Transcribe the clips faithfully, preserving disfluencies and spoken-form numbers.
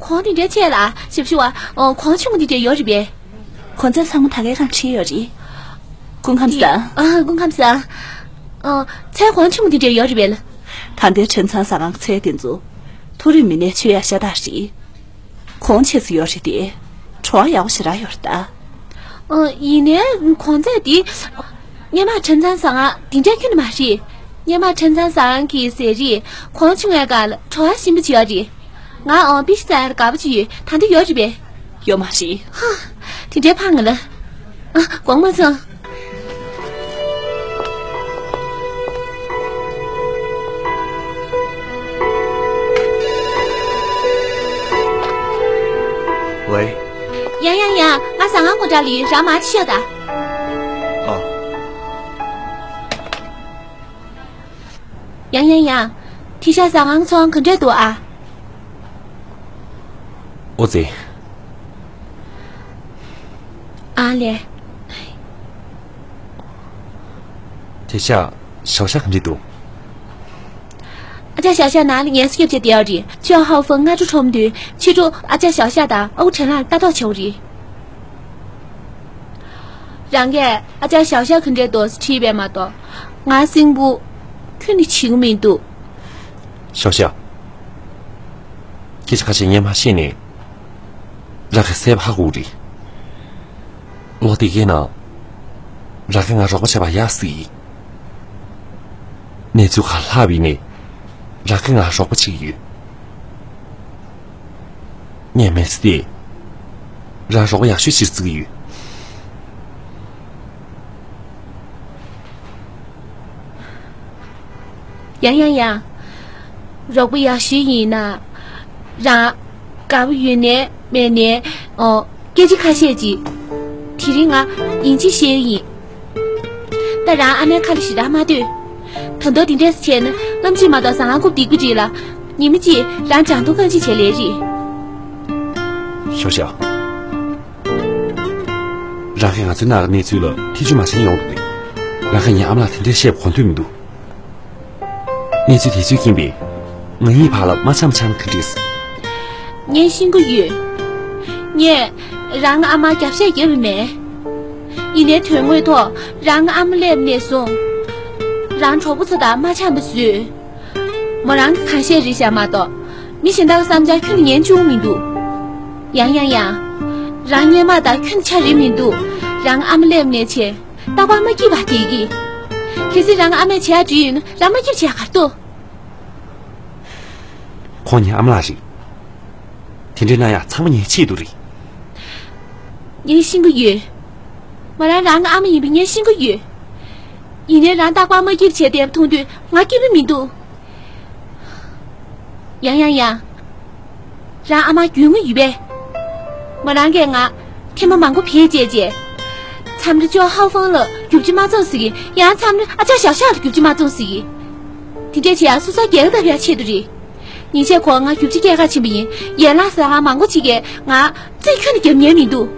གོང་དེ་འདྲའི་ཆེ་ལ་ཞབས་ཞུ་བ། ཨོ། གོང་ཆུང་དེ་འདྲའི་ཡོད་རེད་པས། གོང་ཚད་ཚང་མ་ད་གའི་གང་ཁྲིད་ཡོད་རེད། སྐུ་ཁམས་བཟང་། ཨ། སྐུ་ཁམས་བཟང་། ཨོ། ཚད་གོང་ཆུང་དེ་འདྲའི་ཡོད་རེད་པས་ལ། ད་ལྟའི་ཁྲིམས་ཚང་ཟ་ཁང་ཚད་དེ་ཚོ་མཐོ་རིམ་མི་སྣའི་ཆོས་ཡག་ཤ་སྟག་རེད། གོང་ཆེ་ས་ཡོད་རེད་དེ། བྲོ་བ་ཡག་པོ་ཞེ་དྲག་ཡོད་རེད་ད། ཨ། ཡིན་ནའི་གོང་ཚད་དེ། སྔོན་མ་ཁྲིམས་ཚང་ཟ་ཁང་དེ་འདྲ་ཁྱོན་ནས་མ་རེད། སྔོན་མ་ཁྲིམས་ཚང་ཟ་ཁང་གི་ཟས་རིགས་གོང་ཆུང་བའི་སྒང་ལ་བྲོ་བ་ཞིམ་པོ་ཅིག་ཡོད་རེད། ང་ཨང་པི་ཤི་ཟ་ཡག་དགའ་པོ་ཅིག་ཡོད། ད་འདི་ཡོད་རེད་པས། ཡོད་མ་རེད། ཧ། དེ་འདྲའི་ཕངས་ང་ལ། ཨ། དགོངས་མ་ཚོམས། ཝེ། ཡང་ཡང་ཡང་། ང་ཟ་ཁང་སྒོ་འགྲམ་ལ་ཡོད། རང་མར་ཅིག་ཤོག་དང་། ཨ། ཡང་ཡང་ཡང་། དེ་ཤག་ཟ་ཁང་ཚོང་ག་འདྲས་འདུག་ཨ། ཨོ་ཙི། ཨ་ལས། དེ་ཤག་ཞའོ་ཞ་ག་འདྲས་འདུག་ཨ་ཅག་ཞའོ་ཞ་ནང་ལ་ངལ་གསོ་རྒྱབ་བྱས་བསྡད་ཡོད་རེད། ཅོ་ཧའོ་ཧྥང་སྔ་དྲོ་ཁྲོམ་དུས་ཕྱི་དྲོ་ཨ་ཅག་ཞའོ་ཞ་དང་ཨ་ཁུ་ཁྲེན་ལགས་ལྟ་རྟོག་བྱེད་དགོས་རེད། རང་གིས་ཨ་ཅག་ཞའོ་ཞ་ག་འདྲས་འདུག་དྲིས་པས་མ་གཏོགས། ང་སྲིན་པོ་ཁྱོན་ནས་བྱེད་ཀྱི་མི་འདུག་ཞའོ་ཞ། སྐད་ཆ་ཁ་ཤས་སྔོན་མ་བཤད་ནས། རང་གིས་གསལ་པོ་ཧ་གོ་གི་རེད། ལོ་དེ་གའི་ནང་། རང་གིས་ང་རོགས་པ་བྱས་པ་ཡག་སྲིད་ཡིན། གནས་ཚུལ་ཁག་ལྷག་པ་ཡིན་ནའི། རང་གིས་ང་རོགས་པ་བྱེད་ཀྱི་ཡོད། ངས་མི་ཚེ་འདི་རང་རོགས་པ་ཡག་ཤོས་ཤིག་བརྩི་གི་ཡོད། ཡང་ཡང་ཡང་། རོགས་པ་ཡག་ཤོས་ཡིན་ན། རང་དགའ་པོ་ཡོད་ནའི་མེད་ནའི། ཨོ། སྐད་ཆ་ཁ་ཤས་ཅིག་དེ་རིང་ང་ཡིན་གཅིག་བཤད་ཡིན། ད་རང་ཨ་མའི་ཁ་ལ་ཞེ་དྲག་མ་ལྟོས། ད་དུང་དེ་འདྲས་བྱས་ན་ལམ་གཅིག་མ་གཏོགས་ཟ་ཁང་རྐུབ་རྡེག་གི་རེད་ལ། ཉི་མ་གཅིག་རང་བྱང་ཐུང་རྐང་གཅིག་བྱས་ལེ་རེད། ཞའོ་ཞའོ། རང་གིས་ང་ཚོའི་ནང་གི་གནས་ཚུལ་ལ་ཐེ་ཇུས་མ་བྱེད་ཡོང་དུ་རེད། རང་གིས་ངའི་ཨ་མ་ལགས་དེ་འདྲས་བཤད་པ་གོ་འདོད་མི་འདུག་གནས་ཚུལ་དེ་ཚོའི་རྐྱེན་པས་ང་གཉིས་བར་ལ་མ་འཆམ་འཆམ་ག་འདྲས། ངས་ཤེས་ཀྱི་ཡོད། ངས་རང་གི་ཨ་མར་རྒྱབ་བཤད་བརྒྱབ་པ་མེད། ཡིན་ནའི་དོན་དངོས་ཐོག་རང་གི་ཨ་མ་སླེབས་ནས་བཟུང་། རང་གྲོགས་པོ་ཚོ་དང་མ་འཆམ་པ་བཟོས། མོ་རང་གིས་གང་བཤད་རེད་བཞག་མ་གཏོགས། མི་གཞན་དག་གི་བསམ་འཆར་ཁྱོན་ནས་ཉན་བཅུག་མི་འདུག་ཡང་ཡང་ཡང་། རང་སྔོན་མ་དང་ཁྱོན་ཆ་རེད་མི་འདུག་རང་ཨ་མ་སླེབས་ནས་བྱས། རྟག་པར་མ་སྐྱིད་པ་བསྡད་ཀྱི། གལ་སྲིད་རང་ཨ་མས་བྱེད་ཡག་བྲིས་ཡོད་ན་རང་མ་སྐྱིད་བྱེད་ཡག་ག་རེ་འདུག་ཁོང་ངའི་ཨ་མ་ལགས་རེད། དེ་འདྲའི་གནང་ཡག་ཚང་མ་ངའི་ཆེད་དུ་རེད། ངས་ཤེས་ཀྱི་ཡོད། མོ་རང་རང་གི་ཨ་མ་ཡིན་པ་ངས་ཤེས་ཀྱི་ཡོད། ཡིན་ནའི་རང་རྟག་པར་མ་སྐྱིད་བྱས་བསྡད་པ་མཐོང་དུས་ང་སྐྱིད་པོ་མི་འདུག་ཡང་ཡང་ཡང་། རང་ཨ་མ་རྒྱུས་མངའ་ཡོད་པས། མོ་རང་གིས་ང་ཐེངས་མ་མང་པོ་བེད་སྤྱད་རྗེས། མཚམས་རེ་ཅོ་ཧའོ་ཧྥང་ལ་རྒྱུ་ཆ་མ་བཙོང་ཟེར་གི། ཡང་མཚམས་རེ་ཨ་ཅག་ཞའོ་ཞའོ་ལ་རྒྱུ་ཆ་མ་བཙོང་ཟེར་གི། དེ་འདྲས་བྱེད་ཡག་སོ་སོའི་སྒེར་བདག་ཡག་ཆེད་དུ་རེད། ཉིན་ཤས་གོང་ང་རྒྱུ་ཆ་སྐྱེལ་གར་ཕྱིན་པ་ཡིན། ཡན་ལག་ཟ་ཁང་མང་པོ་ཅིག་གིས་ང་རྩིས་ཁྱོན་ནས་རྒྱབ་ཉན་མི་འདུག་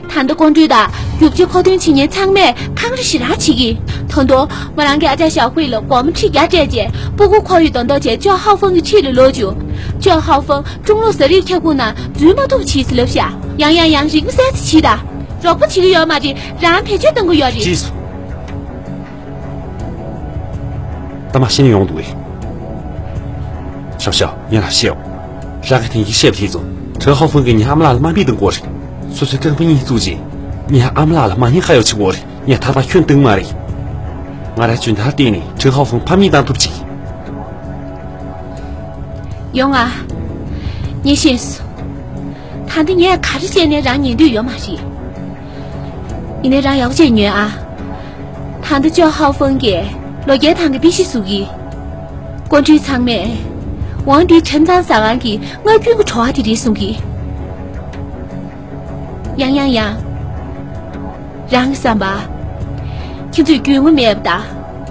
ད་ལྟ་ཀོང་ཀྲུའུ་དང་རྒྱུ་ཆ་མཁོ་འདོན་བྱེད་མཁན་ཚང་མས་འཁང་ར་ཞེ་དྲག་བྱེད་ཀྱི། ད་དུང་མོ་རང་གིས་ཨ་ཅག་ཞའོ་ཧུའེ་ལ་སྒོར་མོ་ཁྲི་བརྒྱ་སྤྲད་རྗེས་སྤུ་གུ་ཁོར་ཡུག་དོན་དག་བྱས་ཅོ་ཧའོ་ཧྥང་གི་འཁྲིས་ལ་ལོག་བྱུང་། ཅོ་ཧའོ་ཧྥང་ཀྲུང་ལུགས་ཟ་རིགས་ཁྱབ་ཁོངས་ནང་འཛུལ་མ་ཐུབ་བྱས་ཟེར་ལབ་ཤག་ཡང་ཡང་ཡང་རིག་མ་གསལ་ཚེ་བྱིས་དང་། རོགས་པ་བྱེད་ཀྱི་ཡོད་མ་རེད། རང་བེད་སྤྱོད་གཏོང་གི་ཡོད་རེད། ཅི་སོ། ད་མ་ཤེས་ནས་ཡོང་འདུག་གས། ཞའོ་ཞའོ། ངས་རང་བཤད་འོ། རང་གིས་དེང་གི་བཤད་པ་དེ་ཚོ་ཁྲེན་ཧའོ་ཧྥང་གིས་ངའི་ཨ་མ་ལགས་ལ་དམའ་འབེབས་གཏོང་གི་ཡོད་རེད། སོ་སོའི་རྐང་པ་གཉིས་བཙུགས་རྗེས་ངའི་ཨ་མ་ལགས་ལ་མ་ཉེས་ཁ་གཡོག་བྱེད་ཀྱི་ཡོད་རེད། ངས་ད་ལྟ་ཁྱོན་གཏོང་གི་མ་རེད། ང་རང་ཇུན་ཐར་བརྟེན་ནས་ཁྲེན་ཧའོ་ཧྥང་ཕམ་ཉེས་བཏང་ཐུབ་བྱེད་ཀྱི། ཡོང་ང་། ངས་ཤེས་སོང་། ད་འདི་ངས་ག་རེ་བྱས་ནས་རང་ཉན་འདོད་ཡོད་མ་རེད། ཡིན་ནའི་རང་ཡག་པོ་བྱས་ཉོན་ཨ། ད་ལྟ་ཅོ་ཧའོ་ཧྥང་གིས་ལོ་བརྒྱའི་ཐང་གི་པི་ཤི་བཟོ་གི། ཀོང་ཀྲུའུ་ཚང་མས། ཝང་འདི་ཁྲིམས་གཙང་ཟ་ཁང་གི་སྔར་རྒྱུན་གྱི་བྲོ་བ་དེ་རེད་གསུང་གི། ཡང་ཡང་ཡང་། རང་གི་བསམ་པ། ཁྱེད་ཚོས་རྒྱུས་མངའ་མེད་པ་དང་།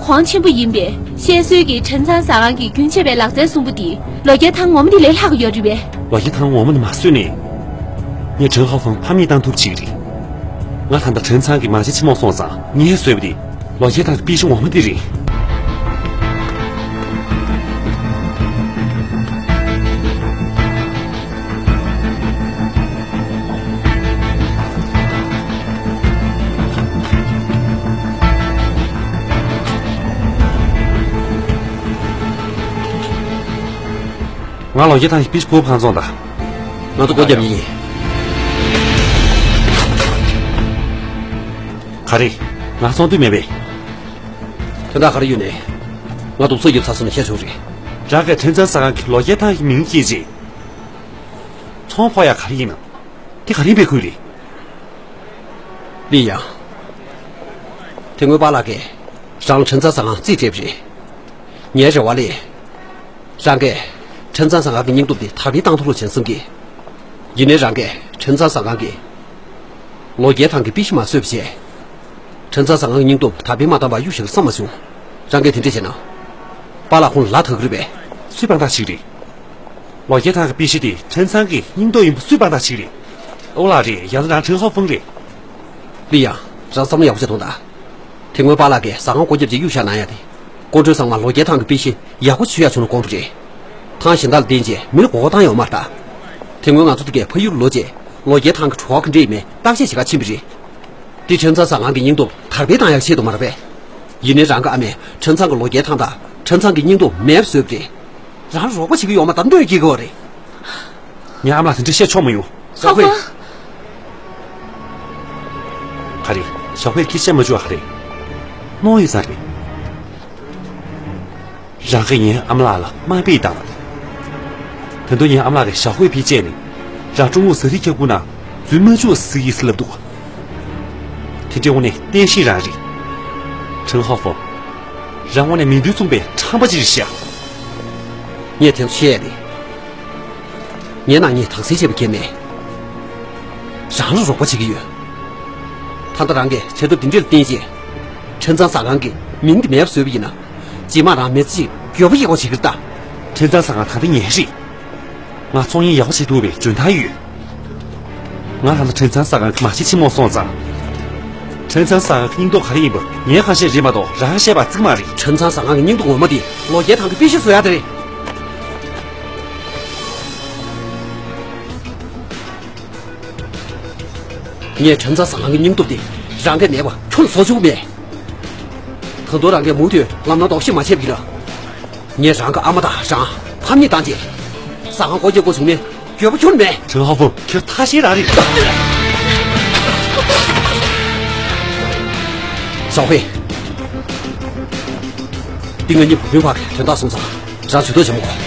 གོང་ཆེན་པོ་ཡིན་པས་བཤད་སྲོལ་གྱི་ཁྲིམས་གཙང་ཟ་ཁང་གི་རྒྱུན་ཆད་པའི་ལག་རྩལ་གསུམ་པོ་འདི་ལོ་བརྒྱའི་ཐང་ངོ་མ་འདི་ལས་ལྷག་གི་ཡོད་རེད་པས། ལོ་བརྒྱའི་ཐང་ངོ་མ་འདི་མ་བཟོས་ནས། ངས་ཁྲེན་ཧའོ་ཧྥང་ཕམ་ཉེས་བཏང་ཐུབ་བྱེད་ཀྱི་རེད། ང་ད་ལྟ་ཁྲིམས་གཙང་གི་མ་ཆེན་ཆེན་མོ་སོང་ཙང་ངས་བཟོས་པ་འདི་ལོ་བརྒྱའི་ཐང་གི་པི་ཤི་ངོ་མ་འདི་རེད། ང་ལོ་རྒྱལ་ཐང་གི་པི་ཤི་བུ་ཕང་ཚོང་དང་། ང་ཚོ་སྒོ་རྒྱབ་ཡིན། ག་རེ། ང་ཚོང་དུས་མེད་པས། དོན་དག་ག་རེ་ཡོད་ནས། ང་སྡུག་ཚོགས་རྒྱབ་ཚར་སོང་ན་བཤད་ཆོག་རེད། རང་གིས་ཁྲེན་ཚང་ཟ་ཁང་གི་ལོ་རྒྱལ་ཐང་གི་མིང་བརྗེས་རྗེས། ཚོང་ཕོག་ཡག་ག་རེ་ཡིན་ནམ། དེ་ག་རེ་འབད་དགོས་རེད། ལི་ཡང་། དེ་སྔོན་པཱ་ལགས་ཀྱིས་རང་ལ་ཁྲེན་ཚང་ཟ་ཁང་རྩིས་སྤྲད་པ་རེད། ངའི་རེ་བ་ལས། རང་གིས་ཁྲེན་ཚང་ཟ་ཁང་གི་སྙིང་སྟོབས་དེ་དར་སྤེལ་བཏང་ཐུབ་རོགས་བྱེད་བསམ་གི། ཡིན་ནའི་རང་གིས་ཁྲེན་ཚང་ཟ་ཁང་གི་ལོ་རྒྱལ་ཐང་གི་པི་ཤི་མ་བཟོས་པ་བྱས། ཁྲེན་ཚང་ཟ་ཁང་གི་སྙིང་སྟོབས་དར་སྤེལ་མ་བཏང་བར་གཡུག་བཞག་བསམ་མ་བྱུང་། རང་གིས་དེ་འདྲས་བྱས་ན། པཱ་ལགས་ཁོང་ལ་ལ་ཐག་གི་རེད་པས། སུས་དཔང་རྟགས་བྱེད་ཀྱི་རེད། ལོ་རྒྱལ་ཐང་གི་པི་ཤི་དེ་ཁྲེན་ཚང་གི་སྙིང་སྟོབས་ཡིན་པ་སུས་དཔང་རྟགས་བྱེད་ཀྱི་རེད། ཨོ་ལགས་རེད། ཡང་ན་རང་ཁྲེན་ཧའོ་ཧྥུང་རེད། ལི་ཡང་། རང་བསམ་བློ་ཡག་པོ་བྱས་ཐོངས་དང་། དེ་སྔོན་པཱ་ལགས་ཀྱིས་ཟ་ཁང་སྒོ་རྒྱབ་ཅིག་གཡུག་བཞག་གནང་ཡ་དེ། སྐུ་མགྲོན་ཚང་མ་ལོ་རྒྱལ་ཐང་གི་པི་ཤི་ཡག་པོ་མཆོད་ཡ་བྱུང་ན་དགོངས་པ་རེད། ཐང་གཞན་དག་ལ་བརྟེན་རྗེས་མི་ལ་མགོ་སྐོར་བཏང་ཡོང་མ་རེད་ད། དེ་སྔོན་ང་ཚོ་འདི་གས་ཕ་ཡུལ་ལོག་རྗེས་ལོ་རྒྱལ་ཐང་གི་བྲོ་བ་ག་འདྲས་ཡིན་མིན་བརྟག་དཔྱད་བྱེད་ག་ཕྱིན་པ་རེད། འདི་ཁྲེན་ཚང་ཟ་ཁང་གི་སྙིང་སྟོབས་དར་སྤེལ་བཏང་ཡག་ཆེད་དུ་མ་རེད་པས། ཡིན་ནའི་རང་གི་ཨ་མས་ཁྲེན་ཚང་གི་ལོ་རྒྱལ་ཐང་དང་ཁྲེན་ཚང་གི་སྙིང་སྟོབས་མེད་པ་བཟོས་པ་རེད། རང་ལ་རོགས་པ་བྱེད་ཀྱི་ཡོད་མ་རེད་ད་འདོད་སྐྱེ་གི་རེད། ངའི་ཨ་མ་ལགས་དེ་འདྲ་བཤད་ཆོག་མ་ཡོང་། ཧ་ཧྥང་། ག་རེ། ཞའོ་ཧྥེ་ཁྱི་བཤད་མ་བཅུག་ག་རེ། གནོང་ཡོད་ས་རེད། རང་གིས་ངའི་ཨ་མ་ལགས་ལ་དམའ་འབེབས་བཏང་བ། ད་དུང་ངའི་ཨ་མ་ལགས་ཀྱིས་ཞའོ་ཧྥེ་ཕི་བཅད་ནས་རང་ཀྲུང་གོ་ཟ་རིགས་ཁྱབ་ཁུངས་ནང་འཛུལ་མ་བཅུག་ཟེར་གྱི་ཟེར་ལབ་འདུག་དེ་འདྲའི་དབང་ནས་བསྟན་ཤེས་རང་རེད། ཁྲེན་ཧའོ་ཧྥང་། རང་དབང་ནས་མིང་དོན་མཚུངས་པའི་ཁྲམ་པ་ཅིག་རེད་ཤག་ངས་དེ་ཚོ་ཤེས་ཡ་རེད། ངའི་ནང་ངས་དག་སེལ་བྱས་པ་ཁྱེར་ནས། རང་ལ་རོགས་པ་བྱེད་ཀྱི་ཡོད། ད་ལྟ་རང་གིས་བྱ་ཐབས་འདི་འདྲ་ལ་བརྟེན་རྗེས། ཁྲེན་ཚང་ཟ་ཁང་གི་མིང་འདི་མེད་པ་བཟོས་པ་ཡིན་ན། རྗེས་མ་རང་མི་ཚེ་གཅིག་འགྱོད་པ་སྐྱེ་སྒོ་བྱེད་ཀྱི་རེད་ད། ཁྲེན་ཚང་ཟ་ཁང་ད་ལྟ་ངའི་རེད། ང་ཚོང་གཉེར་ཡག་པོ་བྱེད་ཐུབ་པའི་འཇོན་ཐང་ཡོད། ང་རང་ད་ཁྲེན་ཚང་ཟ་ཁང་གི་མ་གཞི་ཆེན་མོ་སོང་ཙང་། ཁྲེན་ཚང་ཟ་ཁང་གི་སྙིང་སྟོབས་ག་རེ་ཡིན་པ་ངས་གང་བཤད་རེད་མ་གཏོགས་རང་བཤད་པ་བརྩི་གི་མ་རེད། ཁྲེན་ཚང་ཟ་ཁང་གི་སྙིང་སྟོབས་ངོ་མ་དེ་ལོ་བརྒྱའི་ཐང་གི་པི་ཤི་བཟོ་ཡག་དེ་རེད། ངས་ཁྲེན་ཚང་ཟ་ཁང་གི་སྙིང་སྟོབས་དེ་རང་གིས་མེད་པ་ཁྱོན་ནས་བཟོ་ཆོག་མེད། ད་དུང་རང་གིས་མུ་མཐུད་ལམ་སྣ་ལྡོག་ཤེས་མ་བྱས་པ་ཡིན་ན། ངས་རང་གི་ཨ་མ་དང་རང་ཕམ་ཉེས་བཏང་རྗེས། ཟ་ཁང་སྒོ་རྒྱག་དགོས་བྱུང་ན་འགྱོད་པ་ཁྱོན་མེད། ཁྲེན་ཧའོ་ཧྥང་། ཁྱོད་ཐ་ཤལ་རང་རེད། ཞའོ་ཧུའེ། འདི་ང་གཉིས་བུ་སྤུན་བར་གྱི་དོན་དག་སོང་ཙང་། རང་ཇུས་གཏོགས་བྱེད་མི་དགོས།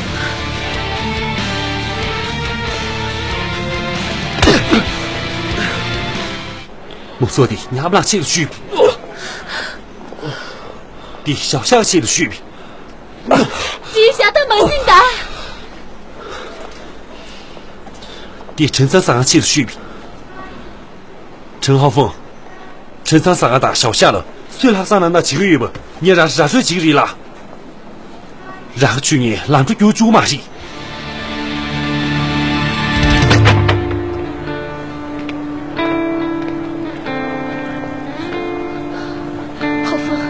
མུ་སོ་དེ་ཉམས་ལག་ཆེད་དུ་ཞུས། དེ་ཞབས་ཞག་ཆེད་དུ་ཞུས། དེའི་ཞབས་ཐག་མ་ཟིན་ད། དེ་ཁྲེན་ཚང་ཟ་ཁང་ཆེད་དུ་ཞུས། ཁྲེན་ཧའོ་ཧྥང་། ཁྲེན་ཚང་ཟ་ཁང་དང་ཞའོ་ཤ་ལ་སུས་ལྷག་བསམ་རྣམ་དག་བྱེད་ཀྱི་ཡོད་པ་ངས་རང་ར་སྤྲོད་བྱེད་ཀྱི་རེད་ལ། རང་གི་ཆུ་ངས་ལམ་འགྲོ་རྒྱུག་བཅུག་མ་རེད། ཧའོ་ཧྥང་།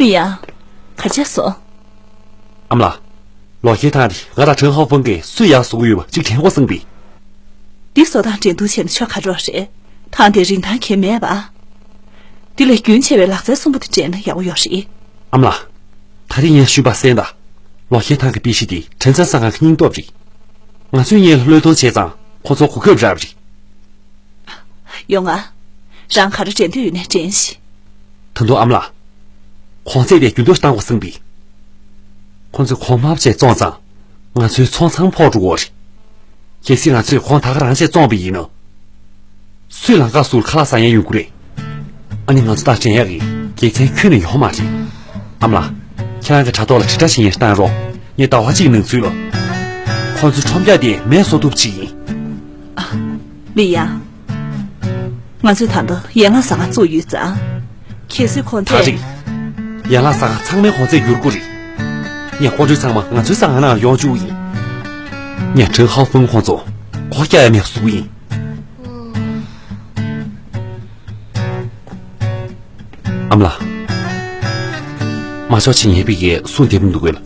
ལི་ཡང་། ག་བྱས་སོང་། ཨ་མ་ལགས། ལོ་ཁྱེད་ཐང་དེ་ང་དང་ཁྲེན་ཧའོ་ཧྥང་གིས་སུས་ཡག་བཟོ་གི་ཡོད་པ་གཅིག་དྲན་དགོས་བསམ་པས། འདི་བཟོ་སྟངས་འགྲན་བསྡུར་བྱས་ན་ཆོ་ག་འགྲོ་རེད། ཐང་དེ་རིན་ཐང་གང་མེད་པ། འདི་ལས་རྒྱུན་ཆད་པའི་ལག་རྩལ་གསུམ་པོ་དེ་འགྲན་ན་ཡག་པོ་ཡོད་རེད། ཨ་མ་ལགས། ད་རེས་ངས་ཞུས་པ་གསན་དང་། ལོ་ཁྱེད་ཐང་གི་པི་ཤི་དེ་ཁྲེན་ཚང་ཟ་ཁང་གི་སྙིང་སྟོབས་རེད། ང་ཚོས་ངས་བློས་གཏོང་བྱས་ཙང་ཁོ་ཚོ་གོ་སྐབས་རག་པ་རེད། ཡོང་ང་། རང་ག་རེ་འགྲན་འདོད་ཡོད་ན་འགྲན་ཞིག་ད་དུང་ཨ་མ་ལགས། གོང་ཚད་དེ་རྒྱུན་དུ་བཏང་དགོས་བསམ་པས། ཁོང་ཚོས་གོང་མ་བྱས་བཙོང་ཙང་། ང་ཚོའི་ཚོང་ཚང་ཕོག་འགྲོ་གི་རེད། གལ་སྲིད་ང་ཚོས་གོང་ད་ག་རང་བྱས་བཙོང་པ་ཡིན་ན། སུས་ལམ་ཁ་ཟུར་ཁ་ལག་ཟ་ཡ་ཡོང་གི་རེད། ཨ་ནི་ང་ཚོ་དང་འགྲན་ཡག་གི་དགེ་མཚན་ཁྱོན་ནས་ཡོད་མ་རེད། ཨ་མ་ལགས། ཁྱེད་རང་གི་དྲ་ཐོག་ལ་དྲིལ་བསྒྲགས་བྱེད་མཁན་ཞིག་བཏང་རོགས། ངས་ཟླ་བ་གཅིག་ནང་ཚུད་ལ། ཁོང་ཚོའི་ཁྲོམ་རྒྱག་དེ་མེད་བཟོ་ཐུབ་ཅིག་ཡིན། ཨ། ལི་ཡང་། ང་ཚོས་ད་ལྟ་ཡན་ལག་ཟ་ཁང་བཙུགས་ཡོད་ཙང་། གལ་སྲིད་གོང་ཚད། ད་རེས། ཡན་ལག་ཟ་ཁང་ཚང་མའི་གོང་ཚད་བསྒྱུར་དགོས་རེད། ངས་སྐུ་མགྲོན་ཚང་མ་ང་ཚོའི་ཟ་ཁང་ནང་ཡོང་བཅུག་ཡིན། ངས་ཁྲེན་ཧའོ་ཧྥང་ཁོང་ཚོ་སྒོ་རྒྱག་ཡ་མེད་པ་བཟོ་གི་ཡིན། ཨ་མ་ལགས། མ་ཆོག་ཆེ་ཉེས་པའི་གསུང་བདེ་པོ་འདུག་གས་ལ།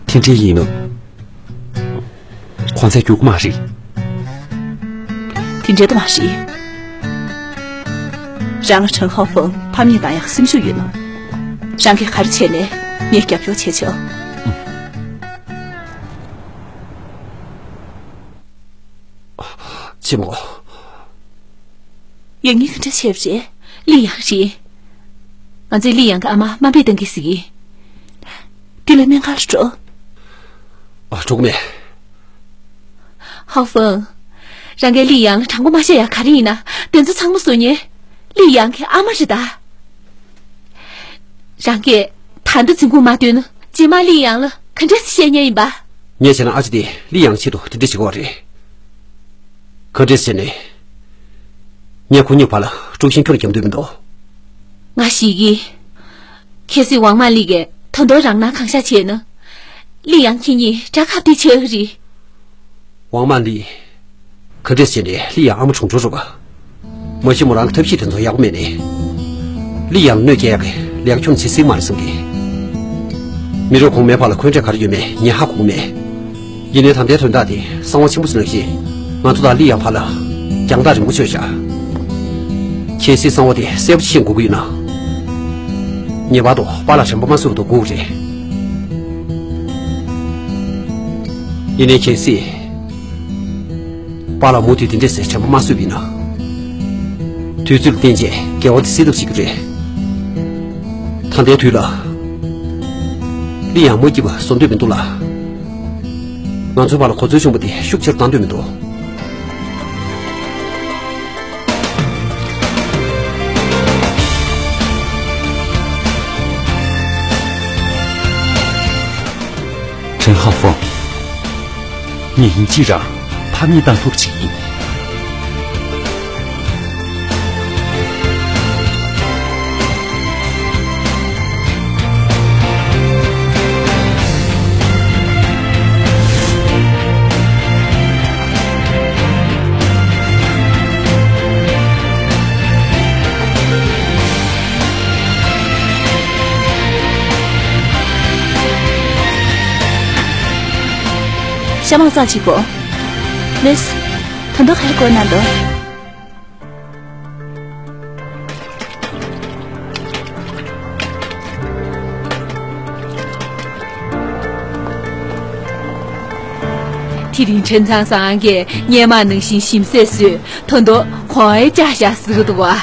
དེ་འདྲའི་ཡིན་ནོ། གོང་ཚད་རྒྱུག་མ་རེད། དེ་འདྲའི་ད་མ་རེད། རང་ལ་ཁྲེན་ཧའོ་ཧྥང་ཕམ་ཉེས་བཏང་ཡག་སེམས་ཤུགས་ཡོད་ན། རང་གིས་ག་རེ་བྱས་ནས་ངས་རྒྱབ་སྐྱོར་བྱས་ཆོག་ཆེན་མོ། ཡང་སྙིང་ག་འདྲ་བྱས་པ་རེད། ལི་ཡང་རེད། ང་ཚོས་ལི་ཡང་གི་ཨ་མ་དམའ་འབེབས་བཏང་གི་ཟེར་གི། འདི་ལ་སྨན་ཁང་ལ་འགྲོ། ཨ། འགྲོ་གི་མེད། ཧའོ་ཧྥང་། རང་གིས་ལི་ཡང་ལ་དྲང་པོ་མ་བཤད་ཡག་ག་རེ་ཡིན་ན། དེ་ཚོ་ཚང་མ་བཟོ་མཁན་ལི་ཡང་གི་ཨ་མ་རེད་ད། རང་གིས་ད་ལྟ་འཛིན་ཁུག་མ་བཏོན་ན། རྗེས་མ་ལི་ཡང་ལ་ག་འདྲས་སེ་བཤད་མཁན་ཡིན་པ། ངས་བྱས་ན་ཨ་ཅེ་དེ་ལི་ཡང་ཆེད་དུ་དེ་འདྲས་བྱེད་ཀྱི་ཡོད་རེད། ག་འདྲས་བྱས་ནས། ངས་ཁོ་གཉིས་བར་ལ་དཀྲུག་ཤིང་ཁྱོན་ནས་བརྒྱབ་འདོད་མི་འདུག་ང་ཤེས་ཀྱི། གལ་སྲིད་ཝང་མ་ལི་གིས་ད་དུང་རང་སྣང་གང་ཤར་བྱས་ན། ལི་ཡང་ཁྱེད་གཉིས་དགྲ་ཁ་གཏད་བྱེད་ཀྱི་རེད། ཝང་མ་ལི། ག་འདྲས་བྱས་ནས་ལི་ཡང་ཨ་མ་གྲོངས་འགྲོ་རུང་། མ་གཞི་མོ་རང་གི་ཐབས་ཤེས་དེ་ཚོ་ཡག་པོ་མེད་ནས། ལི་ཡང་གནོད་སྐྱེལ་ཡག་གི་ལས་ཀ་ཁྱོན་ནས་བྱེད་སྲིད་མ་རེད་བསམ་གི། མི་རབས་གོང་མའི་བར་ལ་འཁོན་འགྲས་ག་རེ་ཡོད་མེད་ངས་ཧ་གོ་གི་མེད། ཡིན་ནའི་ད་ལྟའི་དོན་དག་དེ་གསང་བ་ཆེན་པོ་ཟེར་ནང་བཞིན། ང་ཚོ་དང་ལི་ཡང་བར་ལ་རྒྱང་ཐག་རིང་པོ་ཆགས་བཞག་གལ་སྲིད་གསང་བ་དེ་གསལ་པོ་ཤེས་དགོས་ཀྱི་ཡོད་ན། ངེས་པར་དུ་པཱ་ལགས་དྲན་པ་མ་གསོས་པ་དེ་དགོས་ཀྱི་རེད། ཡིན་ནའི་གལ་སྲིད། པཱ་ལགས་མུ་མཐུད་དེ་འདྲས་སེ་དྲན་པ་མ་གསོས་པ་ཡིན་ན། དུས་ཚོད་ལ་བརྟེན་བྱས་འགལ་བ་དེ་སེལ་ཐབས་བྱེད་ཀྱི་རེད། ད་ལྟའི་དུས་ལ། ལི་ཡང་མ་སྐྱིད་པ་བཟོ་འདོད་མི་འདུག་ལ། ང་ཚོའི་བར་ལ་གོ་འཛོལ་བྱུང་བ་དེ་ཤུགས་ཆེར་བཏང་འདོད་མི་འདུག་ཁྲེན་ཧའོ་ཧྥང་། ངས་ཡིན་གཅིག་རང་ཕམ་ཉེས་བཏང་ཐུབ་ཅིག་ཡིན། ཤ་མང་ཙག་ཅིག་གོ། ལེས། ད་དུང་ག་རེ་དགོས་ན་འདུག་དེ་རིང་ཁྲེན་ཚང་ཟ་ཁང་གིས་སྔོན་མ་ནང་བཞིན་ཞིམ་ཟས་བཟོས། ད་དུང་གོང་ཡང་བཅག་བཞག་ཟེར་གི་འདུག་བ།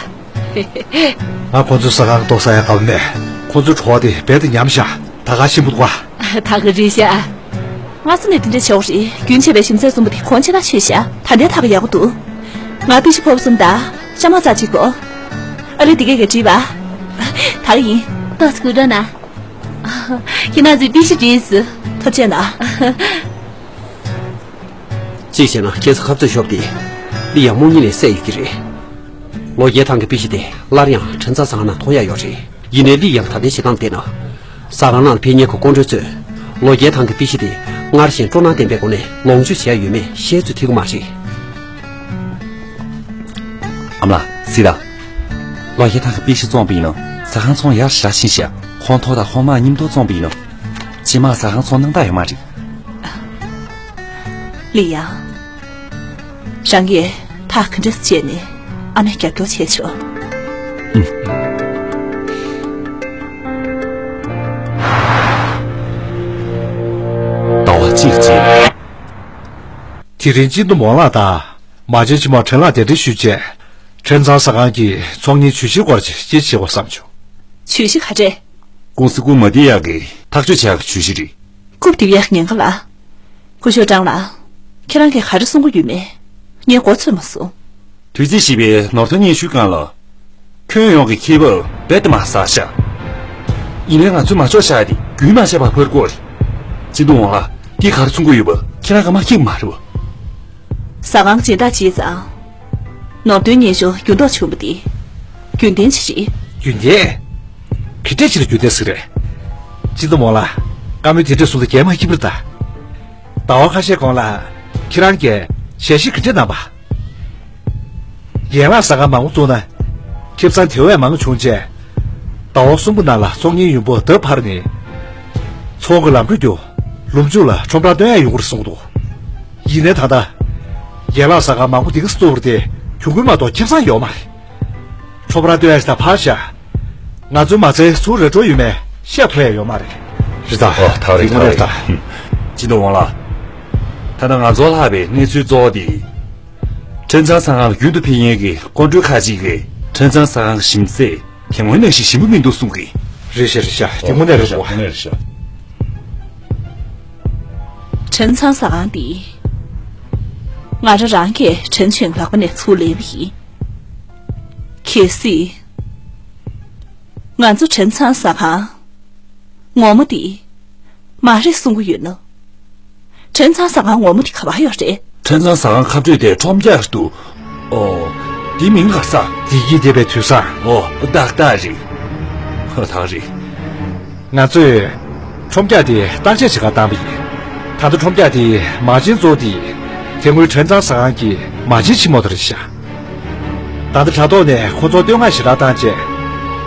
ང་ཁོ་ཚོའི་ཟ་ཁང་གི་ཏོག་ཟ་ཡག་དགའ་པོ་མེད། ཁོ་ཚོའི་བྲོ་བ་དེ་རྦད་དེ་ཉམས་ཤག་ད་ག་ཞིམ་པོ་འདུག་བ། ད་ག་རེད་ཤག་སྔ་ས་ནས་དེ་འདྲ་བྱེད་འོ་རེད། རྒྱུན་ཆད་པའི་ཞིམ་ཟས་གསུམ་པོ་དེ་གོང་ཆེ་ཐག་ཆོད་ཤག་ད་ལྟའི་ཐག་ཡག་པོ་འདུག་ང་པི་ཤི་ཕོབ་སོང་ད། ཤ་མང་ཙག་ཅིག་གོ། ཨ་ལེ་དེ་གས་གས་བྲིས་པ། ད་ག་ཡིན། ཏོག་ཙམ་སྒུག་རོགས་གནང་། ཁྱེད་རང་ཚོའི་པི་ཤི་བྲིས་སུ། ཐུགས་རྗེ་གནང་། གཅིག་བྱས་ན་ཁྱེད་ཚོ་ཁ་རྩོད་ཤོར་ཏེ། ལི་ཡང་རྨོངས་གཉིད་ལས་སད་ཡོད་ཀྱི་རེད། ལོ་བརྒྱའི་ཐང་གི་པི་ཤི་དེ་སླར་ཡང་ཁྲེན་ཚང་ཟ་ཁང་ནང་མཐོང་ཡག་ཡོད་རེད། ཡིན་ནའི་ལི་ཡང་ད་ལྟའི་བྱེད་སྟངས་བལྟས་ན། ཟ་ཁང་ནང་ལ་ཕེབས་མཁན་གྱི་ཀོང་ཀྲོའུ་ཚོས། ལོ་བརྒྱའི་ཐང་གི་པི་ཤི་དེ་སྔར་བཞིན་སྤྲོ་སྣང་ལྡན་པའི་སྒོ་ནས་ལོངས་སྤྱོད་བྱས་ཡོད་མེད་ཤེས་ཚོད་ཐིག་གི་མ་རེད། ཨ་མ་ལགས་གཟིགས་དང་། ལོ་བརྒྱའི་ཐང་གི་པི་ཤི་བཙོངས་པ་ཡིན་ན་ཟ་ཁང་ཚོང་ཡར་ཞེ་དྲག་ཕྱིན་ཤག་ཁོང་ཐོག་དང་ཁོང་མ་མཉམ་དུ་བཙོངས་པ་ཡིན་ན། རྗེས་མ་ཟ་ཁང་ཚོང་སྣང་དག་ཡོད་མ་རེད། ལི་ཡང་། རང་གིས་ཐག་ག་འདྲ་བཅད་ནས་ཨ་མའི་རྒྱབ་སྐྱོར་བྱས་ཆོག་ཟླ་བ་གཅིག་རྗེས། དེ་རིང་སྤྱི་འདོམས་ཝང་ལགས་དང་མ་བྱན་ཆེན་མོ་ཁྲེན་ལགས་གདན་འདྲེན་ཞུས་རྗེས། ཁྲེན་ཚང་ཟ་ཁང་གི་ཚོང་གཉེར་བརྗོད་གཞིའི་སྐོར་ཅིག་སྐད་ཆ་བྱེད་དགོས་བསམ་བྱུང་། བརྗོད་གཞི་ག་རེ། ཀུང་སི་སྐུ་མ་བདེ་ཡག་གི་ཐག་གཅོད་བྱ་ཡག་གི་བརྗོད་གཞི་རེད། རྐུབ་རྡིབ་ཡག་ཉེན་ཁ་ལ། སྐུ་ཞབས་ཀྲང་ལགས། ཁྱེད་རང་གིས་ག་རེ་གསུང་གི་ཡོད་མེད། ངས་མགོ་ཚོད་མ་སོང་། དུས་ཚོད་ཞིག་པའི་ནོར་དོན་སྙན་ཞུའི་སྒང་ལ། ཁྱོན་ཡོངས་ཀྱི་ཁེ་བབ་རྦད་དེ་མར་ཟག་ཤག་ཡིན་ནའི་ང་ཚོས་མ་ལྕོགས་བཞག་དེ་རྒྱུན་མ་ཆད་པར་འཕར་གྱི་ཡོད་རེད། སྤྱི་འདོམས་ཝང་ལགས་འདི་ག་རེ་གསུང་གི་ཡོད་པ་ཁྱེད་རང་གིས་མ་མཁྱེན་གི་མ་རེད་པ། ཟ་ཁང་སྦྱིན་བདག་བྱས་ཙང་། ནོར་དོན་སྙན་ཞུ་འགྱུར་ལྡོག་བྱུང་བ་དེ། རྒྱུན་ལྡན་ཅིག་རེད། རྒྱུན་ལྡན། ག་འདྲས་ཅིག་ལ་རྒྱུན་ལྡན་ཟེར་རེད། སྤྱི་འདོམས་ཝང་ལགས། བཀའ་མོལ་དེ་འདྲས་ཟུར་ལ་འགེལ་མ་ཁྱིམ་རེད་ད། ཟླ་བ་ཁ་ཤས་གོང་ལ། ཁྱེད་རང་གིས་ཞལ་བཞེས་ག་འདྲས་གནང་པ། ཡན་ལག་ཟ་ཁང་མང་པོ་བཙུགས་ན། ཁེ་བཟང་དེ་བས་མང་བྱུང་རྗེས། ཟླ་བ་གསུམ་པོ་ནང་ལ་ཚོང་གཉེར་ཡོང་འབབ་ལྡབ་འཕར་ནས། ཚོང་གི་ལམ་འགྲོ་རྒྱུ། ལུམ་ཆུ་ལ་ཁྲོམ་ར་སྟོན་ཡག་ཡོང་གི་རེད་གསུངས་འདུག་ཡིན་ནའི་ད་ལྟ། ཡན་ལག་ཟ་ཁང་མང་པོ་དེ་ག་སེ་བཙུགས་པ་དེ་གྱོང་གུན་མ་གཏོགས་ཁེ་བཟང་ཡོད་མ་རེད། ཁྲོམ་ར་སྟོན་ཡ་ཞིག་དང་ཕར་བཞག་ང་ཚོའི་མ་རྩའི་ཚུར་རེ་འགྲོ་ཡོད་མེད་བཤད་ཐུབ་ཡ་ཡོད་མ་རེད། རེད་ད། ཨོ་ཐག་རེད་ཐག་རེད། ཅི་འདུག་ཝང་ལགས། ད་ལྟ་ང་ཚོར་ལྷག་པའི་གནས་ཚུལ་གཙོ་བོ་དེ། ཁྲེན་ཚང་ཟ་ཁང་ལ་རྒྱུན་དུ་ཕེབས་མཁན་གྱི་སྐུ་མགྲོན་ཁག་ཅིག་གིས་ཁྲེན་ཚང་ཟ་ཁང་གི་ཞིམ་ཟས་དེ་སྔོན་ནང་བཞིན་ཞིམ་པོ་མི་འདུག་གསུང་གི། རེད་ཤག་རེད་ཤག་དེ་དངོས་གནས་རེད་ཤག་དངོས་གནས་རེད་ཤག་ཁྲེན་ཚང་ཟ་ཁང་འདི་ང་རང་རང་གིས་ཁྲེན་ཆོན་ལག་པ་ནས་ཚུར་ལེན་པ་ཡིན། གལ་སྲིད་ང་ཚོ་ཁྲེན་ཚང་ཟ་ཁང་ངོ་མ་འདི་མ་རེད་གསུང་གི་ཡོད་ན། ཁྲེན་ཚང་ཟ་ཁང་ངོ་མ་འདི་ག་པར་ཡོད་རེད། ཁྲེན་ཚང་ཟ་ཁང་ཁ་སྤྲོད་དེ་ཁྲོམ་རྒྱག་འདུག་ཨོ། འདི་མིང་ག་ས། བདེ་སྐྱིད་ལྡན་པའི་དུས་བཟང་། ཨོ་ཏག་ཏག་རེད། ཧ་ཐག་རེད། ང་ཚོས་ཁྲོམ་རྒྱག་དེ་བརྟག་དཔྱད་བྱེད་གར་བཏང་པ་ཡིན། ད་ལྟ་ཁྲོམ་རྒྱག་དེའི་མ་བྱན་གཙོ་བོ་དེ་དེ་སྔོན་ཁྲེན་ཚང་ཟ་ཁང་གི་མ་བྱན་ཆེན་མོ་དེ་རེད་ཤག་ད་ལྟ་དྲ་ཐོག་ནས་ཁོ་ཚོར་བསྟོད་བསྔགས་ཞེ་དྲག་བཏང་རྗེས།